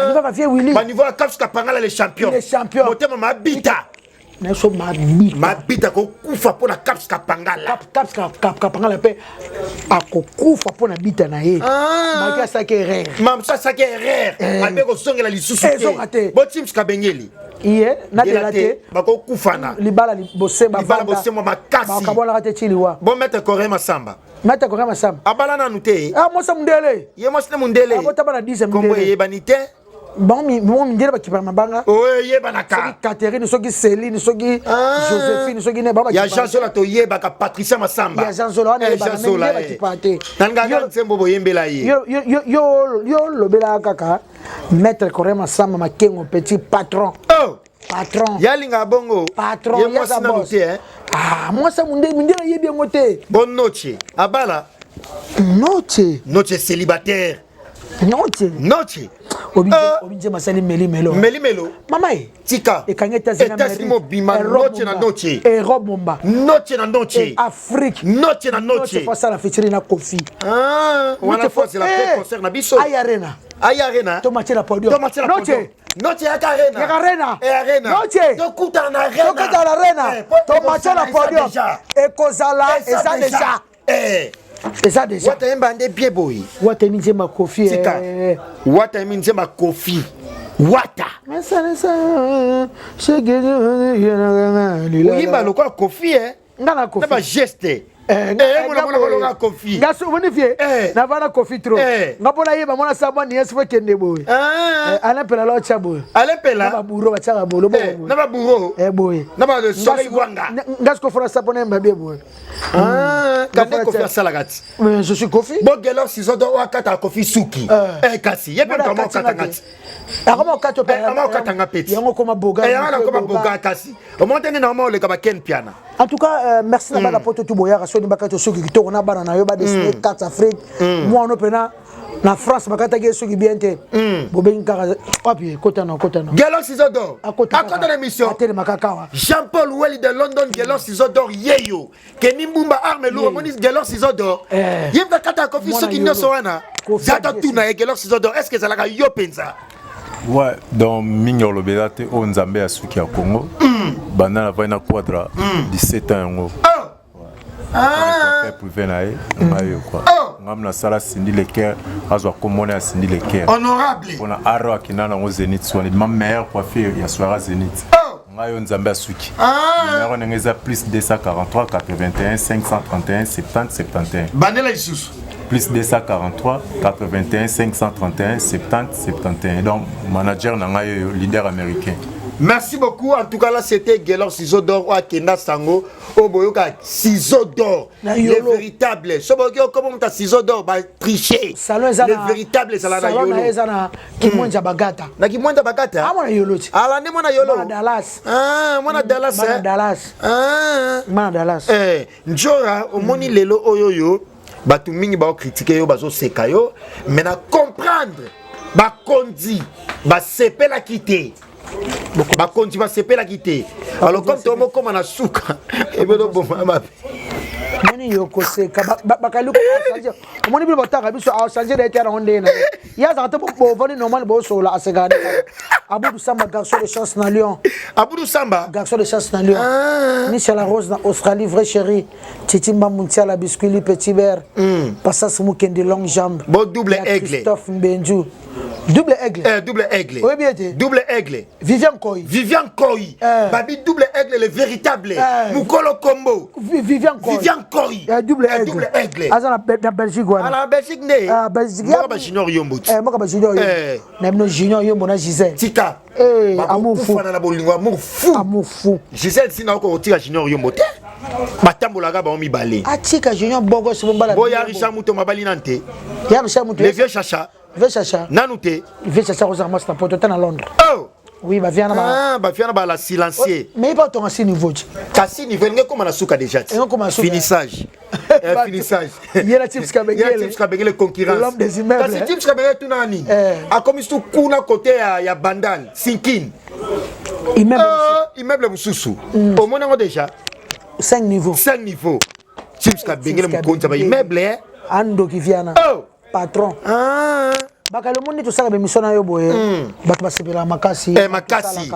Niveau ba vieux Willy. Baniveau ya Caps Kapangala, les champions. Les champions. Motema mabita. Na so mabita. Mabita kokufa mpona Caps Kapangala. Caps Kapangala mpe akokufa mpo na bita na ye. Ah. Malgré asalaki erreur. Mamso asalaki erreur, abe kozongela lisusu. Ezonga te. Botims Kabengeli. Ye nadela te. Bakokufana. Libala bosemba. Libala bosemba makasi. Bakabwanaka te tiliwa. Bon, maître Coré Masamba. Maître Coré Masamba. Abala nanu te. Ah, mwasi mundele. Ye mwasi ne mundele. Abota bana 10. Kombo Mundele. eyebani te. Bango mindele bakipaka mabanga. Oyo eyebanaka. Soki Catherine, soki Céline, soki Ah. Joséphine, soki ne bango Ya bakipaka. Jean Zola toyebaka, Patricia Masamba. Ya Jean Zola wana Eh, eyebaka, Jean Zola, mais eh. bakipaka te. Nalingaka nzembo boyembela ye. Yo lobelaka kaka maître Coré Masamba Makengo, petit patron. Oh! Patron. Yalingaka bongo. Patron. Ye mwasi Yaza nanu boss. te eh. Ah, mwasi mundele, mindele ayebi yango te. Bon, noche abala. Noche. Noche célibataire. Noche. Noche. Ah. Obinje masali meli melo. Meli melo. Mama ye. Tika. Ekangi États-Unis. États-Unis mobima, noche na noche. Europe momba. Noche na noche. Afrique. Noche na noche. Noche asala featuring na Kofi. Ah, wana Noche fois c'est la Eh, concert na biso. Ay Arena. Ay Arena. Tomatie la podium. Tomatie la Noche. podium. Noche yaka Arena. Yaka Arena. Eh, Arena. Noche. Tokutana na Arena. Tokutana na Arena. Eh, po Tomatie la eza podium. déjà. Ekozala eza déjà. Eh. Eza déjà. Wata yemba nde bien boye. Wata yembi nzemba Kofi. Tika. Eh. Wata yembi nzemba Kofi. Wata. Oyimba lokola Kofi eh. Nga na Kofi. Na ba geste. Eh, Eh, mona mona kolonga Kofi. Nga so omoni fie. Eh. Navanda Kofi trop. Eh. Nga mpo nayeba mona sa mwa niesi fo ekende boye. Ah. Eh, Alain Mpela la otya boye. Alain Mpela. Na baburo batiaka boye loboko Eh, boye. na ba bourreau. Eh, boye. Na ba soleil wanga. Nga siko fona sa mpo nayemba bie boye. Ah, kande Nga Kofi fona asalaka ti. Mais je suis Kofi. Bogelor sizodo oyo akataka Kofi suki. Eh. Eh, kasi ye mpe Mona moto ama akati nga okatanga te. ti. Akoma okati ope. Eh, ama okatanga pe ti. Yango koma boga. Eh, yango nakoma boga kasi. Omoni te nde na oma oleka baken piana. En tout cas, merci na bana poto tu boyaka soni bakati soki kitoko na bana na yo ba dessiner carte Afrique. Moi no pena na France bakataki ye soki bien te. Bobengi kaka wapi kota na kota na. Gelor Sizodor. Akota Akota na émission. Atelema kaka awa. Jean-Paul Welly de London, Gelor Sizodor yeyo. Kenny Mbumba arme lourd, omoni Gelor Sizodor. Eh. Ye mpe akataka Kofi Mwana soki yolo. nyonso wana. Kofi Zata adressé. tuna ye Gelor Sizodor, est-ce que ezalaka yo mpenza? Ouais, donc mingi olobela te oyo Nzambe ya suki ya Congo banda navai na Quadra 17 ans yango. Oh! Ah! Privé na ye ngai oyo kua. Oh! Ngai nasala Cindy Leker azwa komona ya Cindy Leker. Honorable. Mpona aro akenda nango Zénith wana ebima meilleure coiffure ya soirée Zénith. Oh! Ngai oyo Nzambe ya suki. Ah! Numéro ndenge eza plus 243 81 531 70 71. Bandela lisusu. Plus 243 81 531 70 71. Donc manager na ngai oyo, leader américain. Merci beaucoup. En tout cas, là, c'était Guelor Ciseau d'or ou Akenda Sango. Oboyoka Ciseau d'or. Le véritable. Soboki, comment tu ciseau d'or Bah, tricher. Salon eza Le véritable, c'est la Salon yolo. eza na Kimwenza Bagata. Na Kimwenza Bagata. Ah, mwana yolo. Ah, là, mwana yolo. Mwana Dallas. Ah, mwana Dallas. Mwana Dallas. Ah. Mwana Dallas. Eh, Njora, omoni lelo oyoyo, batu mingi ba critiquer yo, bazo seka yo, mais na comprendre bakonzi basepelaki te bakonzi basepelaki te alors comme tomokóma na suka ebeloboma mabe. Moni yo koseka bakali omoni bino batanga biso achange na ye te yango ndenge na ye ye azalaka te bovandi normal bosola asekaka nde. Abudou Samba, garçon de chance na Lyon. Abudou Samba. Garçon de chance na Lyon. Ah. Michel La Rose na Australie, vrai chéri Titi Mbambu la biscuit petit beurre. Passas Mukendi, longue jambe. Bon, double Ya aigle. Christophe Mbenju, double aigle. Eh, double aigle. Oyebi ete Double aigle. Vivian Koy. Vivian Koy. Eh. Babi double aigle, le véritable. Eh. Mukolo Kombo. Vivian Koy. Vivian Koy. Eh, double Eh, aigle. double aigle. Aza na Belgique wana. Ala Belgique nde. Ah, Belgique. Mboka ba Junior Yombo. Eh, mboka ba Junior Yombo. Eh. Na bino Junior Yombo na Gisèle. Tika. Eh, amour fou. Bakofana na bolingo, amour fou. Amour fou. Gisèle sina okokotika Junior Yombo te. Batambolaka bango mibale. Atika Junior Bogos bombala. Boya Richard Muto mabali nanu te. Ya Richard Muto. Le vieux Chacha. Vieux Chacha. Nanu te. Vieux Chacha kozala mwasi na poto te na Londres. Oh. Oui, bavia na Ah, bavia na bala silencieux. Mais il pas si niveau. Kasi niveau ngeko koma na suka déjà. Ngeko koma na suka. Finissage. Eh, finissage. Yela Chips Kabengele. Yela Chips Kabengele concurrence. L'homme des immeubles. Kasi Chips Kabengele tuna nini? Eh. Akomi su kuna côté ya Bandal, Sinkin. Immeuble. Immeuble mususu. Omona ngo déjà. 5 niveaux. 5 niveaux. Chips Kabengele mokonzi ba immeuble eh. Andoki viana. Oh. Patron. Ah. Bakali omoni tosala baémission na yo boye, bato basepelaka makasi. Eh, makasi.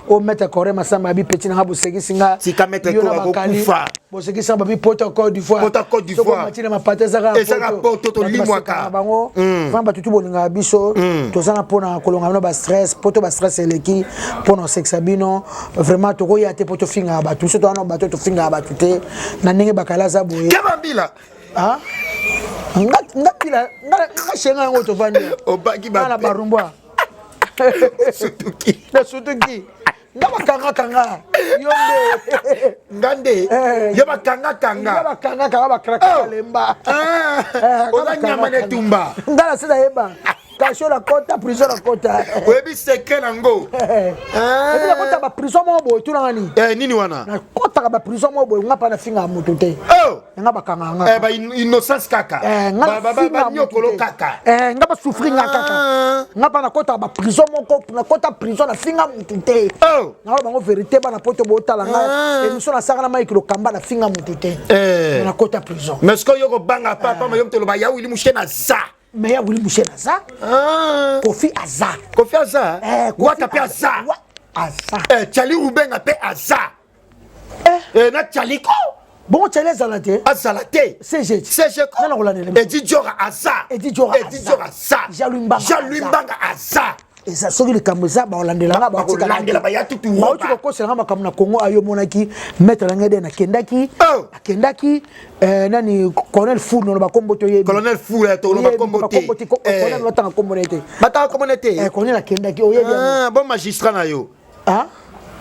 O maître Coré Masamba abi petit nanga bosekisi nga. Tika maître Yo na Kora Bakali, kokufa. bosekisi nga babi poto Côte d'Ivoire. Poto Côte d'Ivoire. Soko matina mapata ezaka. Ezaka poto, tolimwaka. Bato bango vraiment bato tu bolingaka biso, toza na mpona kolonga bino bastress poto bastress eleki mpona osekisa bino. Vraiment tokoya te mpo tofingaka bato. Biso towana bato tofingaka bato te na ndenge Bakali aza boye. Keba mbila. Ah? Nga pila nga shenga yango tovandi. Obaki nga na ba barumbwa. Sutuki. Na sutuki nga bakangakanga yo nde. Nga nde. Eh. Yo bakanga Nga kanga. bakangakanga bakraka Oh. balemba. Ah. Oza nyama na etumba. Nga na se nayeba kasho na kota prison na kota. Oyebi secret nango. Et puis nakota baprison moko boye tunanga nini. Eh, nini wana? Nakotaka baprison moko boye nga mpa nafingaka motu te. Oh. Nga bakangaka nga. Eh, ba innocence kaka. Eh, nga nafinga motu Banyokolo te. kaka. Eh, nga basouffrir nga kaka. Ah. Nga mpa nakotaka baprison moko nakota prison nafinga motu te. Oh. Nakoloba bango vérité bana poto botala nga Ah. émission nasaka na Mike Lokamba nafinga motu te. Eh. Mais nakota prison. Mais ce que yo kobanga papa ma yo mtoloba ya Willy Mushe na za. Mais ya Willy Mushe naza. Ah. Kofi aza. Kofi aza. Eh, Kofi. Wata pe aza. Aza. Eh, Charlie Rubenga pe aza. Eh. Eh, na Charlie ko. Bongo Charlie azala te. Azala te. CG. CG ko. Nana kolandela biso. Edi Diora aza. Edi Diora Edi aza. Diora aza. Jean-Louis Mbanga Jean-Louis aza. Mbanga aza. Eza soki likambo eza baolandela nga. Bakolandela, baya tutu bauti roba. kokosela nga makambo na Kongo ayo omonaki maître na ngai de nakendaki. Oh. Akendaki eh, nani Colonel Fou noloba kombo toyebi. Colonel Fou eh, toloba kombo te. Kombo te. Colonel batanga kombo na ye te. Bataka kombo na ye te. Eh, Colonel akendaki oyebi yango. Ah, bon magistrat na yo. Ah?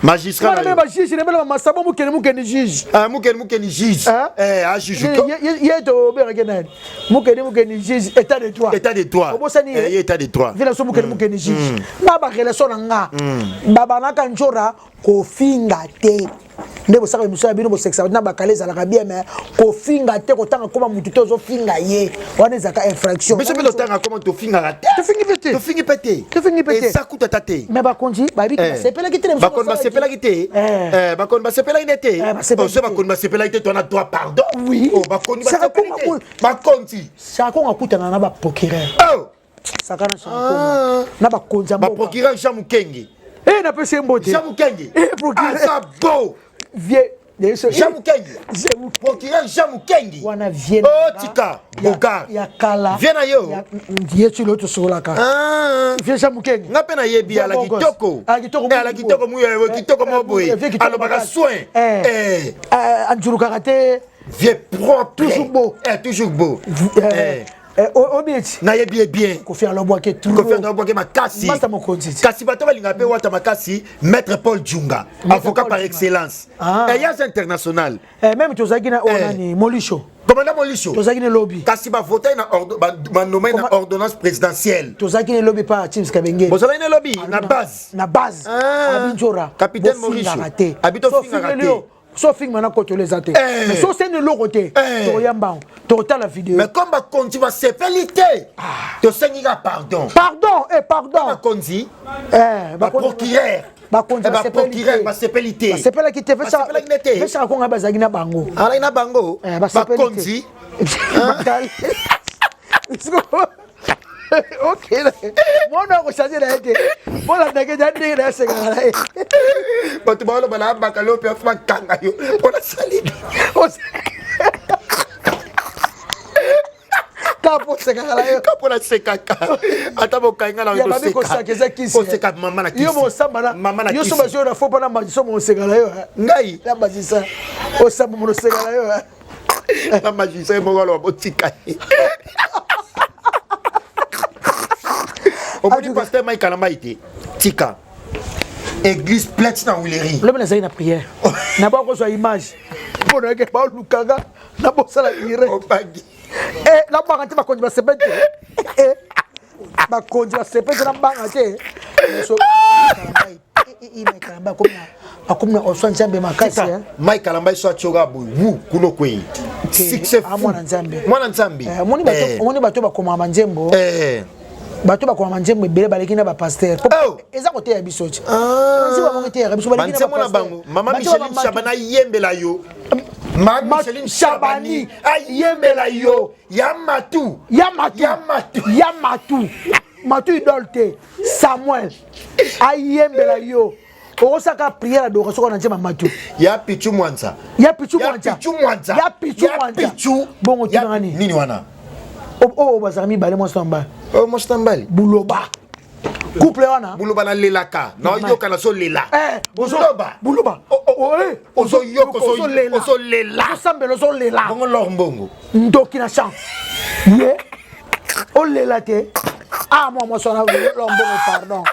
Magistrat na Wana yo. bajuge nebele bamasabo mokende mokende juge. Ah, mukeni mukeni juge. Ah? Eh, a juge ko. Ye tobengaki nani mokende mokende juge état de droit. État de droit. Obosani. Eh, ye état de droit. Vila so mokende mokende juge nga barelation na nga babanaka njora kofinga te nde bosaka émission ya bino bosekisa na Bakale ezalaka bien mais kofinga te kotanga koma mutu te ozofinga ye wana ezalaka infraction. Biso mpe totanga koma tofingaka te. Tofingi mpe te. Tofingi mpe te. Tofingi mpe te. Eza kuta ta te. Mais bakonzi bayebiki Eh. basepelaki te na émission. Bakonzi basepelaki te. Eh. Eh, bakonzi basepelaki nde te. Eh, basepelaki Oh, so te. bakonzi basepelaki te towana droit pardon. Oui. Oh, bakonzi Saka basepelaki konga te bakonzi. Saka akutana na baprocureur. Oh. Saka na Saka na bakonzi ya mboka. Baprocureur Jean Mukenge. Eh, napesi ye mbote. Jean Mukenge. Eh, procureur. Aza beau. Vie Jean Mukenge. Procureur Jean Mukenge. Wana vie. Oh, tika Bogart. Ya kala. Vie na yo. Ye ti lo tosololaka. Ah. Vie Jean Mukenge. Nga mpe nayebi ala Vie Bogos. kitoko. Ala kitoko. Eh, ala kitoko muye kitoko mo boye. Vie kitoko Alobaka makasi. soin. Eh. Eh. Eh, anzulukaka te. Vie propre. Toujours beau. Eh, toujours beau. Eh, Eh. Eh, obieti nayebi ye bien kofi alobwake trop kofi alobwake makasi masta mokonzi kasi bato balingaka mpe wata makasi maître paul djunga avocat par excellence ah. eyaza international eh, même tozalaki na oyo eh. nani molisho commandant molisho tozalaki na lobi kasi bavote na banome na ordonnance présidentielle tozalaki na lobi pa james kabenge bozalaki na lobi na base na base ah. abinjora capitaine morisho abitofingaka te so ofingima na kotolo eza te eh. mais so oseni eloko te eh. tokoya mbango tokotala video mais comme bakonzi basepeli te ah. tosengi ka pardon pardon e pardon bakonzi baprocureur bakonzi baprocureur basepeli te basepelaki te pesaka konga bazalaki na bango alaki na bango bakonzi Ok, mwana akochange na ye te bolandaki eza ndenge na asekaka na ye. Bato baoloba na abaka leo mpe afi bakanga yo mpona salini. Kaka mpo osekaka na yo. Kaka mpo nasekaka ata bokangi nga na babi kosaka eza kisi. Koseka mama na kisi. Yo mosamba na mama na kisi. Yo so bazwi yo na fo mpo na magicien moseka na yo. Ngai na magicien osamba moseka na yo. Na magicien moko aloba botika ye. Omoni pasteur Mike Kalambay te. Tika. Église plainte na Willery. Lobi nazali na prière. Na ba kozwa image. Mpo na yeke balukaka na bosala direct. Obangi. Eh, nabanga te bakonzi basepeli te. Eh, bakonzi basepeli te nabanga te. So, akomi na oswa nzambe makasi. Mike Kalambay so atioka boye wu kuno kwei. Succès fou. Mwana nzambe. Mwana nzambe. Omoni bato bakomaka banzembo. Bato bakoma banzembo ebele baleki na bapaster. Eza koteya biso ti. Nzembo bango eteyaka biso baleki na bango. Mama Micheline Shabani ayembela yo. Mama Micheline Shabani ayembela yo. Ya matu. Ya matu. Ya matu. Ya matu. Matu idole te. Samuel ayembela yo. Okosaka prière adoration kona nzemba matu. Ya Pichu Mwanza. Ya Pichu Mwanza. Ya Pichu Mwanza. Ya Pichu Mwanza. Pichu. Bongo tunanga nini? Nini wana? Oh bazalaka mibale mwasi na mobali. Oh mwasi na mobali. Buloba. Couple wana. Buloba na lelaka. Na yoka na so lela. Eh, buloba. Buloba. Ozo yoka ozo lela. Osambela ozo lela. Bongo lor mbongo. Ndoki na chance. Ye. Olela te. Ah moi mwasi wana lor mbongo pardon.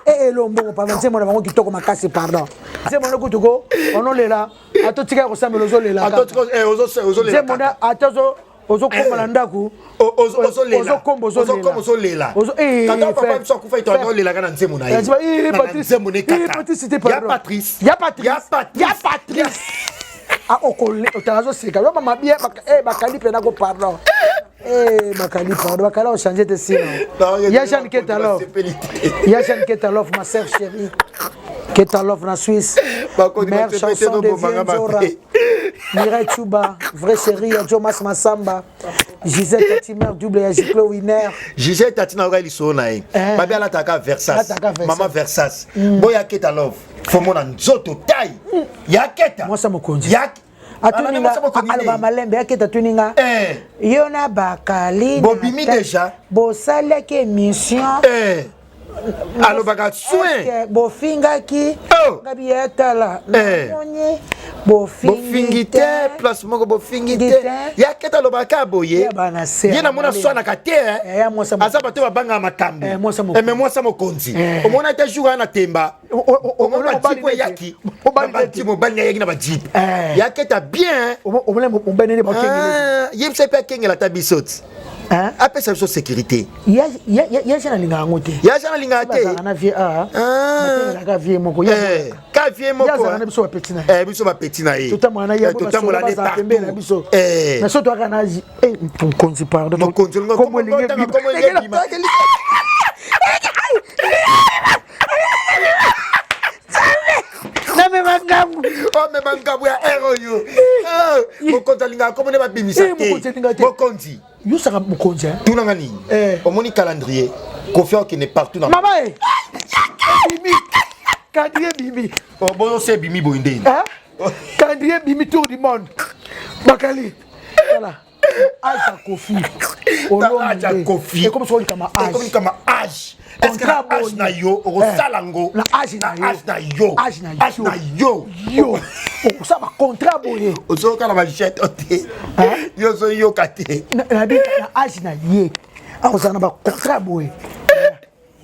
Eh eh lor mbongo pardon nzembo na bango kitoko makasi pardon. Nzembo na kutu ko onolela atotika kosambela ozolela. Atotika ozolela. Nzembo na atozo ozokoma na ndako ozokomba ozolela kata papa biso akufa ito olelaka na nzembo na ye nzembo ne kaka ya Patrice ya Patrice ya Patrice ah okole otala azoseka yo mama bien bakali mpe nako pardon bakali pardon bakali ochange te sino ya Jeanne Ketalov ya Jeanne Ketalov ma sœur chérie Ketalov na Suisse meilleure chanson de Vieux Nzora Mireille Tchouba, vraie chérie, ya Jomas Massamba, Gisèle Tatimer, double ya Giclo Winner. Gisèle Tatina oka lisolo na ye. Babi alataka Versas. Mama Versas. Boya Keta Love. Faut mona nzoto taille. Ya Keta. Mwasa mokonzi. Ya atuninga aloba malembe aketa tuninga yo na bakali bobimi déjà bosalaki émission alobaka soin bofingaki ngabi ya tala namoni bofingi te place moko bofingi te ya keta alobaka boye ye namona swanaka te aza bato babangaka makambo me mwasa mokonzi omona te jour aya na temba omona bajipe eyaki mobali ayaki na bajipe ya keta bien yebisa mpe akengela ata biso ti apesa biso sécurité ya jean alingaka yango te ya jean alingaka te na vie a batengelaka vie moko ka vie moko azalaka na biso bapeti na ye biso bapeti na ye totambola na ye totambola ne pembeni na biso na so toyaka na mokonzi pardon mokonzi kombo elingi namema ngambu omema ngambu ya ere oyo mokonzi alingaka kombo nde babimisa te mokonzi yosaka mokonzi tunanga nini omoni calendrier Kofi akende partout na mama e ebimi calendrier ebimi boyoso ebimi boye ndeni calendrier ebimi tour du monde bakali voilà. Age ya Kofi. Age ya Kofi. Ekomi soko likama age. Ekomi likama age. Est-ce que na age na yo okosala ngo? Na age na yo. Age na yo. Age na yo. Age na yo. Yo. Okosala ba contrat boye. Ozoyoka na ba jete te. Yo ozoyoka te. Na bi na age na ye. Akozala na ba contrat boye.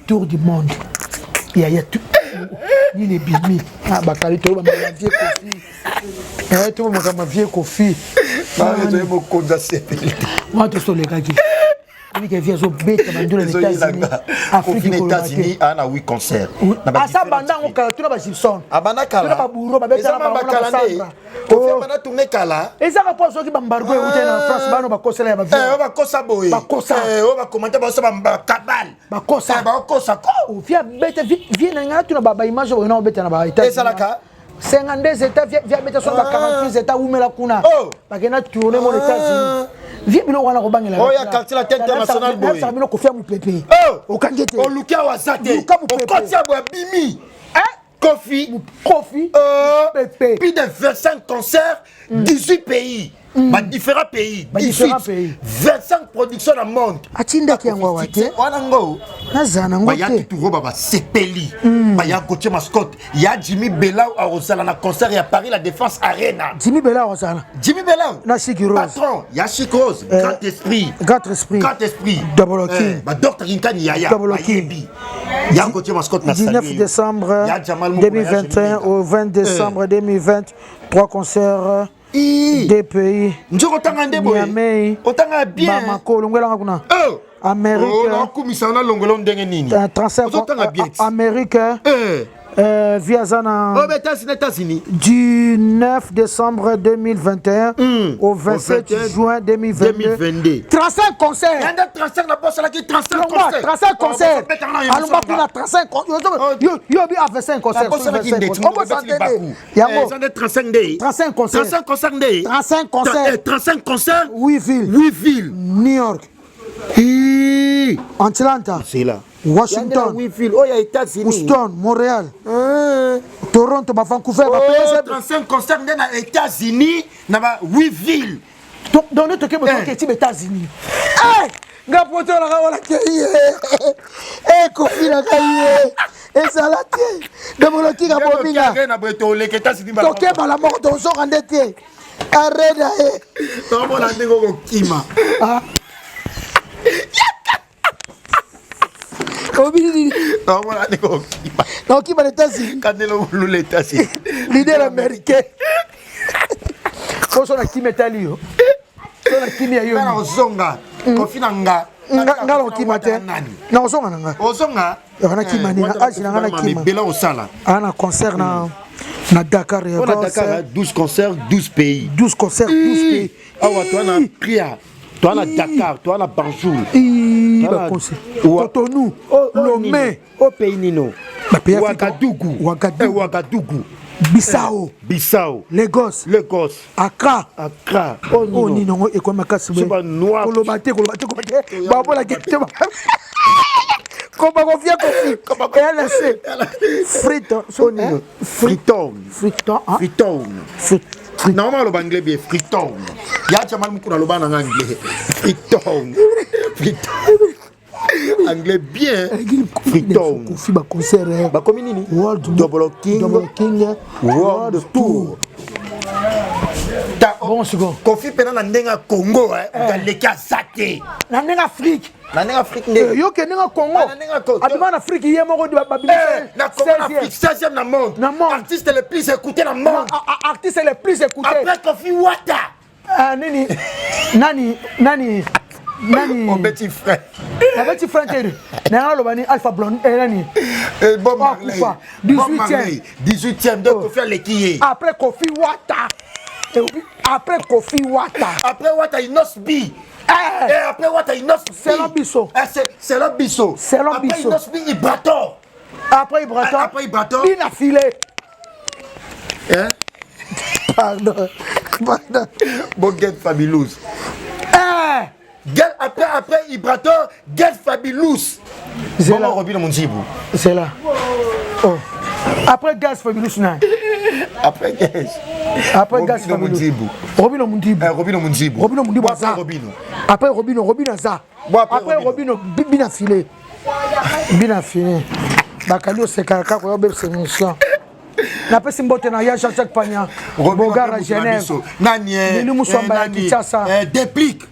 Tour du monde. Yaya tu nini ebimi ah, bakali toyoba makambo vie kofi eh, toyoba makambo vie kofi mokonzi asepeli te wana tosolekaki Ebike vie azobeta bandula na États-Unis. Afrique na États-Unis a na 8 concerts. Asa banda ngo kala tuna ba Gibson. Abanda kala. Tuna ba Bouro ba beta na ba kala nde. Kofi abanda tourner kala. Ezaka po soki ba embargo euti na France bano bakosela ya ba vie. Eh bakosa boye. Bakosa. Eh o ba commenter ba so ba kabal. Bakosa. Ba kosa ko. Vie beta vie na nga tuna ba ba image oyo na obeta na ba États-Unis. Ezalaka. 52 états via beta so ba 48 états wumela kuna oh. bakenda tourner mon États-Unis vie biloko wana kobangela oyo ya quartier latin international boye nayebisaka bino kofi ya mopepe okangi ete oluki awa aza te Luka mopepe. okoti ya boye abimi Kofi Kofi pepe plus de 25 concerts 18 pays ba différents pays Ba différents 18 pays. 25 productions na monde atindaki yango awa te wana ngo nazala nango baya te tuturo ba basepeli baya Gauthier Mascotte ya Jimmy Belau akozala na concert ya Paris la Défense Arena. Jimmy Belau akozala Jimmy Belau na Chic Rose patron ya Chic Rose grand esprit grand esprit grand esprit Double King ba docteur Kinkani Yaya Double King. bayebi ya Gauthier Mascotte na 19 saluer. décembre Ya Jamal Mukuna, ya 2021 Jimmy au 20 décembre 2020 trois concerts Ii. deux pays nzoko otanga nde boye Niamey otanga bien Bamako olongwelanga kuna Oh. Amérique Oh, nakumisa nalongola ndenge nini 35 ozotanga bien ti. Amérique Eh. vie aza na Oh, ba États-Unis États-Unis du 9 décembre 2021 au 27 Au 21 juin 2022. 2022. 35 concerts. Yanda 35 na bosalaki 35 Longwa, concerts. 35 concerts. Alomba kuna 35 concerts. Yo yo bi a 25 concerts. Nabosalaki nde Obosana te. Yango. Eza nde 35 nde 35 concerts. 35 concerts nde 35 concerts. 35 concerts 8 villes. 8 villes. New York, Hi. Atlanta, C'est là. Washington, 8 villes. Oh, ya États-Unis. Houston, Montréal, Toronto, ba Vancouver, ba Oh, pays. 35 concerts nde na États-Unis na ba 8 villes. Donc donc toke botoke Eh. ti ba États-Unis. Eh! Nga poto na nga wala ke ye. Eh Kofi na ngai ye. Ezala te. Demoloki ka bominga. Nde na boye toleka États-Unis bala Toke bala moko tozonga nde te. Arena ye. Tomona ndenge okokima. Ah. Obili nini? Tomona ndenge okokima. Nakokima na États-Unis. Kandela olula États-Unis. Leader américain. Poso na kimi etali yo. So na kimi ya yo. Nga na kozonga. Kofi na nga. Nga nga na kokima te. Nani? Na kozonga na nga. Ozonga? Yaka na kima nini, na age na nga na kima. Bela osala. Ah na concert na na Dakar ya On a Dakar 12 concerts, 12 pays. 12 concerts, 12 pays. Awa toi na Priya, toi na Dakar, toi na Banjul. Ii, Toi na- ba concert. Wa- Cotonou, Oh, oh, Lomé, Nino. Oh pays Nino. Ba pays africain. Ouagadougou. Ouagadougou. Eh, Ouagadougou. Bissau, Bissau. Lagos, Lagos. Accra. Accra. Oh Oh Nino. nino ngo ekomi makasi boye. So ba noir. Koloba te, koloba te, koloba te. Babolaki te. Koba kofia kofi. LC. Friton. Oh Nino. Freetown. Friton. ah. Freetown. Frit. Normalement aloba anglais bien Freetown. Ya Jamal Mukuna aloba na nga anglais. Freetown. Freetown. Anglais bien. Freetown. Kofi ba concert. eh. Bakomi nini? World Double King. Double King. World Tour. Ta- Bon second. Kofi mpena na ndenge ya Congo eh, moto aleki aza te. Na ndenge Afrique. Na ndenge Afrique nde. Yo ke ndenge Congo. Ah, na ndenge Congo. Abima na Afrique ye moko ba ba Eh, na Congo na Afrique 16e na monde. Na monde. Artiste le plus écouté na monde. Artiste le plus écouté. Après Kofi Wata. Ah, nini nani nani nani Mon petit frère. nabeti frère te na nga aloba ni Alpha Blonde eh, nani Eh, Bob Oh, Marley. Kufa. Bob 18e. Marley. 18e. Donc Kofi aleki ye. Après Kofi Wata. Et puis, après Kofi Wata. Après Wata, Inos B. Eh. Eh, après Wata, Inos B. Selon Bisso. Eh, selon Bisso. Selon Après Bisso. Inos B, Ibrator. Après Ibrator. Eh, après Ibrator. Bina filet. Hein? Pardon. Pardon. Bon, get Fabilous. Eh. Get, après Ibrator, get Fabilous. Zela. Bongo Robin Munjibu. C'est là. Oh. Après Gaz Fabilous, nan. Après Gaz. Après Gaz Mundibu. Robino Mundibu. Eh, Robino Mundibu. Robino Mundibu aza. Robino. Après Robino, Robino aza. Après Robino, bina filet. Bina filet. Bakali osekaka kaka oyo obebisa émission. Napesi mbote na ya Jean-Jacques Panya. Bogara Genève. Nani eh, Lili Muswamba ya Kinshasa. Eh, Déplique.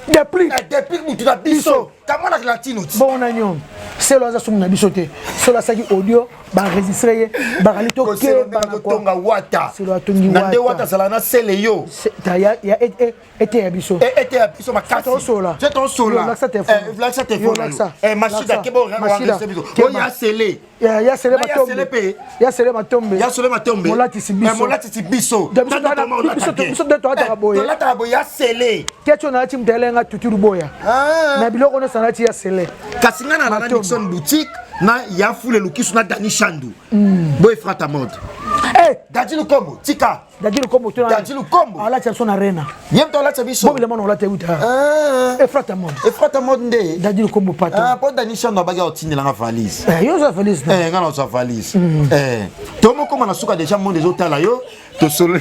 Déplique. Eh, Déplique mutu na biso. Kamwana latino. Bon na nyon. Selo aza sumu na biso te. Selo asaki audio ba enregistré ye bakali to keba na kotonga wata. Selo atongi wata. Na nde wata sala na sele yo. Ta ya ya ete ya biso. Ete ya biso makasi. Tosola. Je tosola. Laksa téléphone. Laksa téléphone. Eh mashida kebo enregistré biso. Oya sele. Ya sele matombe. Ya sele matombe. Ya sele matombe. Molatisi biso. Molatisi biso. Biso nde tolataka boye. Tolataka boye ya sele. Kecho nalati moto ayelenga tutu luboya. Na biloko nyonso nalati ya sele. Kasi nga na Nixon boutique na ya fule lukisu na Dani Shandu. Boye frata mode. Eh, Dadi Lukombo, tika. Dadi Lukombo to. Dadi Lukombo. Alati biso na arena. Ye mto alati biso. Bobi lemona olati uta. Eh, frata mode. Eh, frata mode nde. Dadi Lukombo pato. Ah, po Dani Shandu abaki otindela nga valise. Eh, yo za valise. Eh, nga na za valise. Eh, to moko mana suka déjà monde ezotala yo, to solo.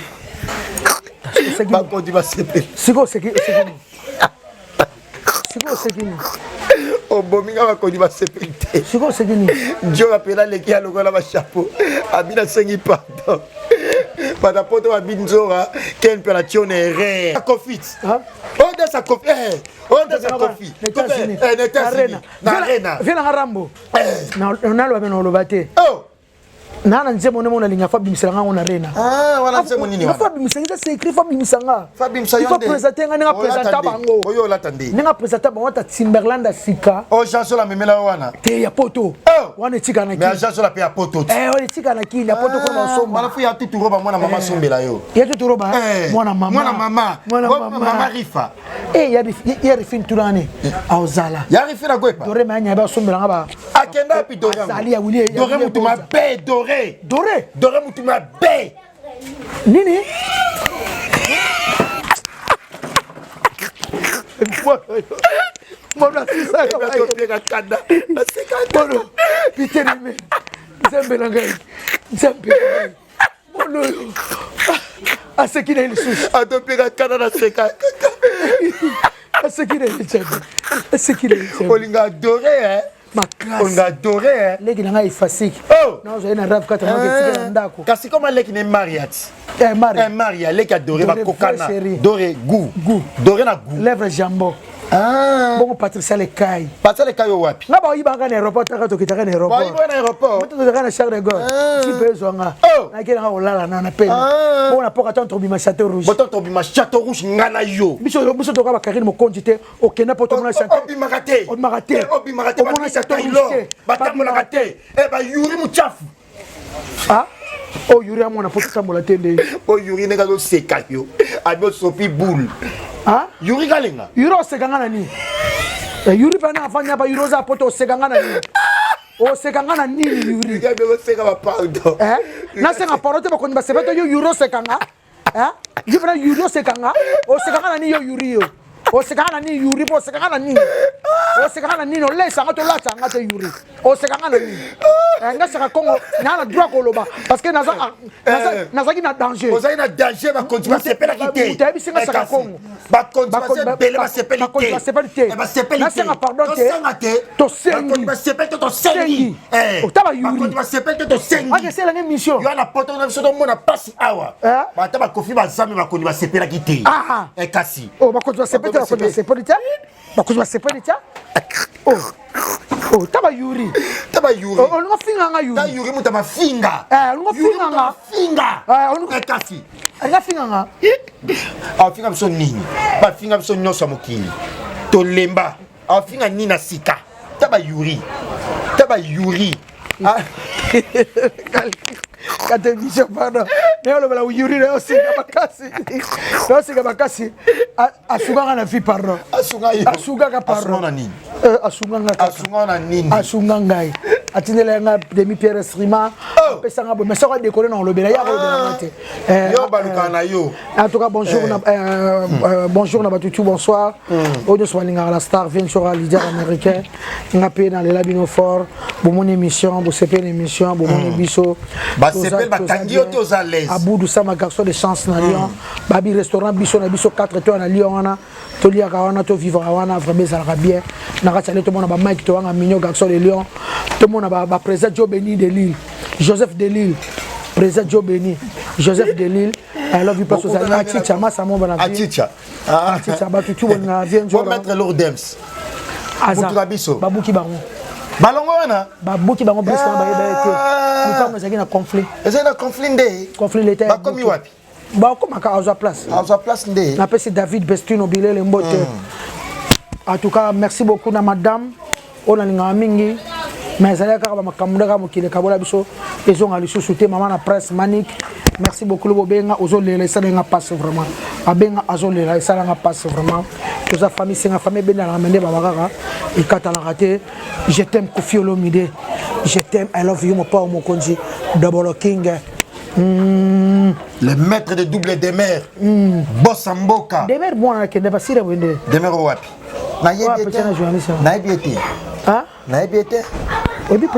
Bakondi basepeli. Siko seki seki. Siko seki. Obomi nga bakondi basepeli te. Siko seki nini? Njo apela leki ya lokola ba chapeau. Abina sengi pardon. Bata poto babi nzora ken mpe na tio na erreur. Kofit. Odessa Kofi. Eh, Odessa Kofi. Na États-Unis. Na arena. Viens na Rambo. Na naloba me noloba te. Oh. Na na nzembo nde mona linga fa bimisela nga ngo na arena. Ah, wana nzembo nini wana? Fa bimisa nga c'est écrit fa bimisa nga. Fa bimisa yo Fa nde. présenter nga nga présenter bango. Oyo olata nde. Nga présenter bango ta Timberland ya sika. Oh, Jean Sola memela wana. Te ya poto. Oh. Wana etika na Mais kini. Jean Sola pe ya poto. Eh, wana etika na kini ya poto kona basomba. Wana fu ya tutu roba mwana mama sombela yo. Ya tutu roba. Eh, Mwana mama. Mwana mama. Mwana Bo- mama. Mama Rifa. Eh, ya rifi ntulani. Aozala. Ya Rifa na gwepa. Dore manya ba sombela nga ba. Akenda api Dore. Azali ya Willy. Dore mutu mabe Dore. Dore. Dore mutu mabe. Nini? Mwana sisaka kanda. Bono, biteleme. Nzambe na ngai. Nzambe na ngai. Bono oyo. Aseki na ye lisusu. Atopeka kanda na seka. Aseki na ye Nzambe. Aseki na ye Nzambe. Olinga Dore hein. Makasi. Olinga Dore hein. Leki na ngai efasiki. Oh. Nazwa ye na rave kata moko etika na ndako. Kasi koma leki ne Mariat. Eh, Maria. Eh, Maria leki ya Dore Dore, bakokana. vrai chérie. Dore goût. Goût. Dore na goût. Lèvre jambon. Ah. Bongo Patricia Lekai. Patricia Lekai yo wapi? Nga bayibaka na aéroport taka tokitaka na aéroport. Bayibaka na aéroport. Moto tokitaka na Charles de Gaulle. Ah. Ti pe ezwanga. Oh. Nakei nanga kolala na na pene. Ah. Bongo na poka tango tobima Château Rouge. Boto tobima Château Rouge nga na yo. Biso biso toka ba Karine Mokonzi te okenda po tomona Château. Obimaka te. Obimaka te. Obimaka te. Omona Château Rouge te. Batambolaka te. Eh ba Yuri Muchafu. Ah. Oh Yuri amona po totambola te nde. Oh Yuri ndenge azoseka yo. Abi osopi boule. Ah? Yuri kalenga. Yuri oseka nga na nini? Eh, Yuri pe na afandi apa Yuri oza poto oseka nga na nini? Oseka nga na nini Yuri? Yuri abi oseka ba pardon. Eh? Nasenga pardon te bakondi basepeli te yo Yuri oseka nga. Eh? Yo pena Yuri oseka nga. Oseka nga na nini yo Yuri yo? Oseka nga na nini Yuri po oseka nga na nini? Oseka nga na nini? Olesa nga to latsa nga te Yuri. Oseka nga na nini? Eh, nga saka Congo na na droit koloba parce que naza nazaki na danger. Ozali na danger bakonzi basepelaki te. Moto ayebisi nga saka Congo. Bakonzi basepeli basepeli te. Bakonzi basepeli te. Basepeli te. Nasenga pardon te. Tosenga te. Tosengi. Bakonzi basepeli te tosengi. Eh. Otaba Yuri. Bakonzi basepeli te tosengi. Ake sela nge mission. Yo na poto na biso tomona pasi awa. Eh? Bata bakofi bazambe bakonzi basepelaki te. Ah. Eh kasi. Oh bakonzi basepeli te bakonzi basepeli te. Bakonzi basepeli te. Oh. Oh taba Yuri. Taba Yuri. Oh olingo finga nga Yuri. Ta Yuri muta mafinga. Eh olingo finga nga. Finga. Eh olingo Eh kasi. Olingo finga nga. Afinga biso nini? Bafinga biso nyonso ya mokili. Tolemba. Afinga nini na sika? Taba Yuri. Taba Yuri. Ah. Kata émission pardon. Mais olobela Yuri na osika makasi. Na osika makasi. Asungaka na vie pardon. Asunga yo. Asungaka pardon. Asunga na nini? Eh asunga nga kaka. Asunga na nini? Asunga ngai. Atindela nga demi pierre instrument. Oh. Apesa nga boye mais soki adekole na olobela ye akolobela nga te. Eh, yo balukaka na yo. En tout cas, bonjour, na, bonjour na batutu, bonsoir. Oyo nyonso balingaka la star Ventura, leader américain. Nga mpe nalela bino fort. Bomoni émission, bosepeli émission, bomoni biso. Basepeli, bakangi yo te, oza à l'aise. Aboudou Sama, garçon de chance na Lyon. Babi restaurant biso na biso 4 étoiles na Lyon wana. Toliaka wana, tovivre wana, vraiment ezalaka bien. Na kati ya Lyon, tomona ba Mike Toanga Mignon, garçon de Lyon. Tomona ba président Joe Beni de Lille, Joseph de Lille. Président Joe Beni, Joseph de Lille. I love you, parce que Achicha, massa mo bana. Achicha. Achicha, batu tu bona vie njo. Mettre lourd dems. Aza. Mutu na biso. Babuki bango. Balongo wana. Babuki bango parce que ba yeba te. Lupango ezalaki na conflit. Ezali na conflit nde. Conflit l'état. Bakomi wapi? Bakomaka azwa place. Azwa place nde. Napesi David Bestino Bilele mbote. En tout cas, merci beaucoup na madame. Oyo nalingaka mingi. Mais ezalaki kaka ba makambo ndaka mokili ekabola biso ezonga lisusu te. Mama na presse Manique, merci beaucoup. Lobo benga ozolela esalenga passe vraiment. Abenga azolela esalanga passe vraiment. Toza famille senga famille ebendalaka mende baba kaka ekatalaka te. Je t'aime Koffi Olomide. Je t'aime, I love you mon papa mokonzi Double King. Le maître de double demer. Boss Mboka. Demer mwana akende basira bwende. Demer wapi? Nayebi ete. Nayebi ete. Ah? Nayebi ete.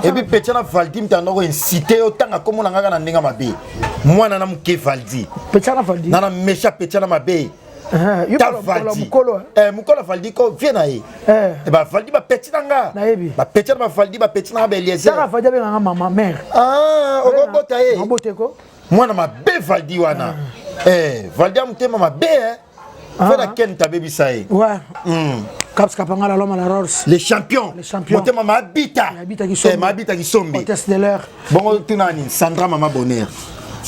Ebi petia na Valdi mtandoko incité yo tanga komo na ngaka na ndinga mabe. Mwana na muke Valdi. Petia na Valdi. Na na mesha petia na mabe. Ta Valdi. Mukolo. Eh mukolo Valdi ko vie na ye. Eh ba Valdi ba petit na nga. Nayebi. Ba petit na ba Valdi ba petit na ba Eliezer. Tanga Valdi abenga nga mama mère. Ah, okobota ye. Obota ko. Mwana mabe Valdi wana. Eh Valdi amutema mabe eh. Frère Ken tabebisa ye. Ouais. Caps Kapangala, l'homme à la Rolls. Les champions. Les champions. Motema mabita. Mabita Kisombi. Eh, mabita Kisombi. Hôtesse de l'air. Bongo tunani Sandra Mama Bonheur.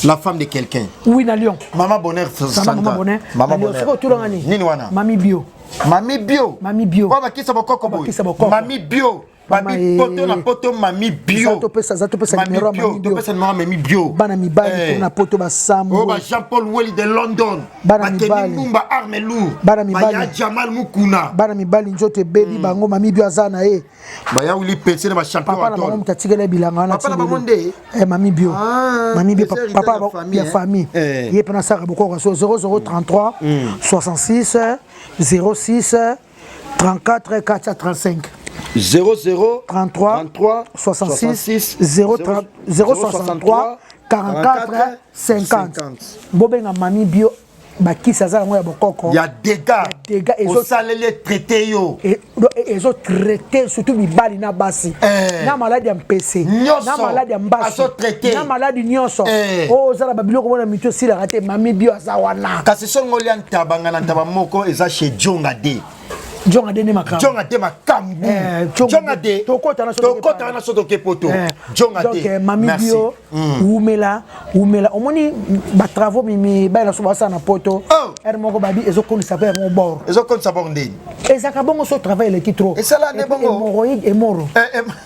La femme de quelqu'un. Oui, na Lyon. Mama Bonheur Sandra. Mama Bonheur. Mama Bonheur. Siko tulangani. Nini wana? Mami Bio. Mami Bio. Mami Bio. Kwa bakisa bokoko boy. Bakisa bokoko. Mami Bio. Babi poto na poto mami bio. Topesa za topesa numéro mami bio. Topesa numéro mami bio. Bana mibali na poto basambo. Oh ba Jean-Paul Weli de London. Bana mibali. Mbumba arme lourd. Bana mibali. Baya Jamal Mukuna. Bana mibali nzoto ebebi bango mami bio aza na ye. Baya Wili Petse na ba champion. Papa na bango mutatikela bilanga na. Papa na bango nde. Eh mami bio. Mami bio papa ya famille. Ye pena saka bokoko so 0033 66 06 34 435. 00 33 33 66 0 063 44 50. Bobenga mami bio bakisi aza yango ya bokoko ya dégâts dégâts osaleli traité yo ezo traité surtout mibali na basi na maladi ya mpese na maladi ya mbasi na maladi nyonso oyo ozala babiloko mona mito esilaka te mami bio aza wana kasi songo olia ntaba nga na ntaba moko eza chez Djonga D. Djonga D nde makambo. Djonga D makambo. Djonga D. Tokota na tokota na soto ke poto. Djonga D. Donc mami bio umela umela omoni ba travaux mimi ba na so ba sa na poto. Er moko babi ezo konisa pe mo bord. Ezo konisa bord ndeni. Ezaka bongo so travail eleki trop. Esala ne bongo. Hémorroïde hémorro.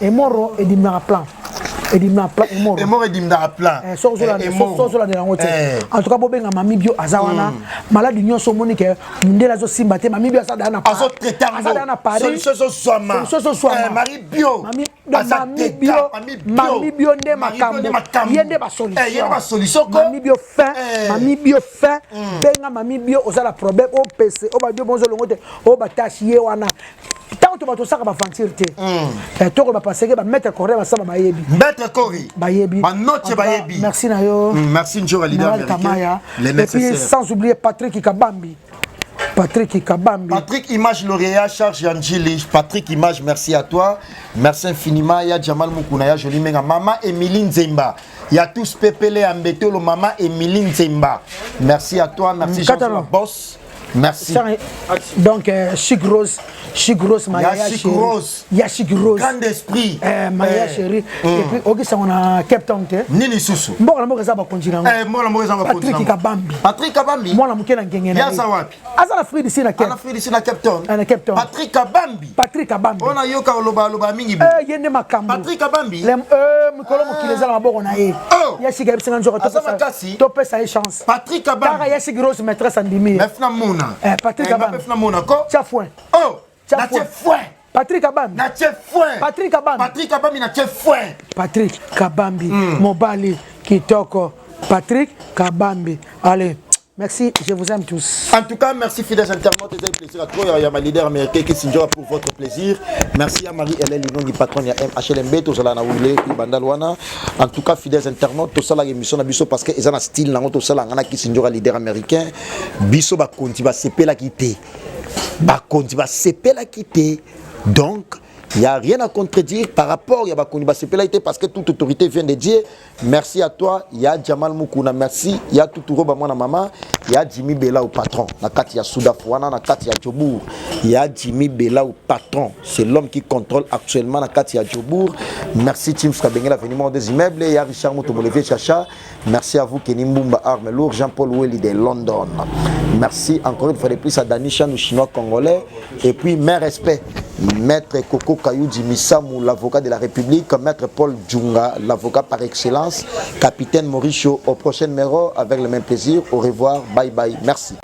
Hémorro edimnaka plan. Edimnaka plan hémorro. Hémorro edimnaka plan. So zo la so zo la yango te. En tout cas bobenga mami bio aza wana malade nyonso omoni ke mundele azo simba te mami bio aza na azo traiter aza na Paris. Solution zo zwama. Solution zo zwama. Marie bio. Mami mami bio mami bio nde makambo. Ye nde ba solution. Ye ba solution ko. Mami bio fin. Mami bio fin. Benga mami bio oza la problème o PC o ba bio bonzo longo te o ba tâche ye wana. Tant que bato saka ba ventir te. Toko ba passer ba maître Corée ba samba ba yebi. Maître Corée. Ba yebi. Ba note ba yebi. Merci na yo. Merci Njoka leader américain. Et puis sans oublier Patrick Kabambi. Patrick Kabambi. Patrick Image lauréat charge Yanjili. Patrick Image, merci à toi. Merci infiniment. Ya Jamal Mukuna, ya Jolie Menga. Maman Emilie Nzemba. Ya tous Pepele Ambetolo, Maman Emilie Nzemba. Merci à toi. Merci Jean Boss. Merci. Donc, Chic Rose, Chic Rose, ma Ya Chic Rose. Ya Chic Rose. Grand esprit. Maya chérie. Et puis, ok, ça on a Cape Town. Nini Susu. Bon, la mort, ça va continuer. Moi, la mort, ça va continuer. Patrick Kabambi. Patrick Kabambi. Moi, la mouké na ngenge. Ya Sawapi. Aza la Afrique d'ici na Cape. Afrique d'ici na Cape Town. Na Cape Town. Patrick Kabambi. Patrick Kabambi. On a yoka oloba oloba mingi. Yende makambo. Patrick Kabambi. Le mikolo mokili ezala maboko na ye. Ya Chic abisanga nzoka to pesa. To pesa ye chance. Patrick Kabambi. Tara ya Chic Rose maîtresse andimi. Mefna Mona. Patrick Kabambi. Mefna Mona ko. Tia foin. Oh. Tia foin. Patrick Kabambi. Na tie foin. Patrick Kabambi. Patrick Kabambi na tie foin. Patrick Kabambi mm. mobali kitoko. Patrick Kabambi. Allez. Merci, je vous aime tous. En tout cas, merci fidèles internautes, c'est un plaisir à toi. Il y a ma leader américain qui s'enjoie pour votre plaisir. Merci à Marie-Hélène Linongi, patronne, il y a MHLMB, tout ça là, puis Bandalwana. En tout cas, fidèles internautes, tout ça là, l'émission na biso parce que ils ont un style, tout ça là, qui s'enjoie leader américain. Biso ba konti ba sepela ki te. Ba konti ba sepela ki te. Donc, il n'y a rien à contredire par rapport à Bakouni Basepela parce que toute autorité vient de Dieu. Merci à toi. Il y a Jamal Moukouna, merci. Il y a Toutouro Bamwana Mama. Il y a Jimmy Bella au patron. Na kati ya Souda Fouana, na kati ya Djobour. Il y a Jimmy Bella au patron. C'est l'homme qui contrôle actuellement na kati ya Djobour. Merci Tim Frabengela, veniment des immeubles. Il y a Richard Moutomolevier Chacha. Merci à vous Kenny Mbumba Arme Lourd, Jean-Paul Welly de London. Merci encore une fois de plus à Dani Chan, chinois congolais. Et puis mes respects, Maître Coco Kayudi Misamou, l'avocat de la République, Maître Paul Djunga, l'avocat par excellence, Capitaine Mauricio, au prochain numéro avec le même plaisir. Au revoir, bye bye, merci.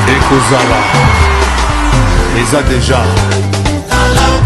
Ekozala eza deja.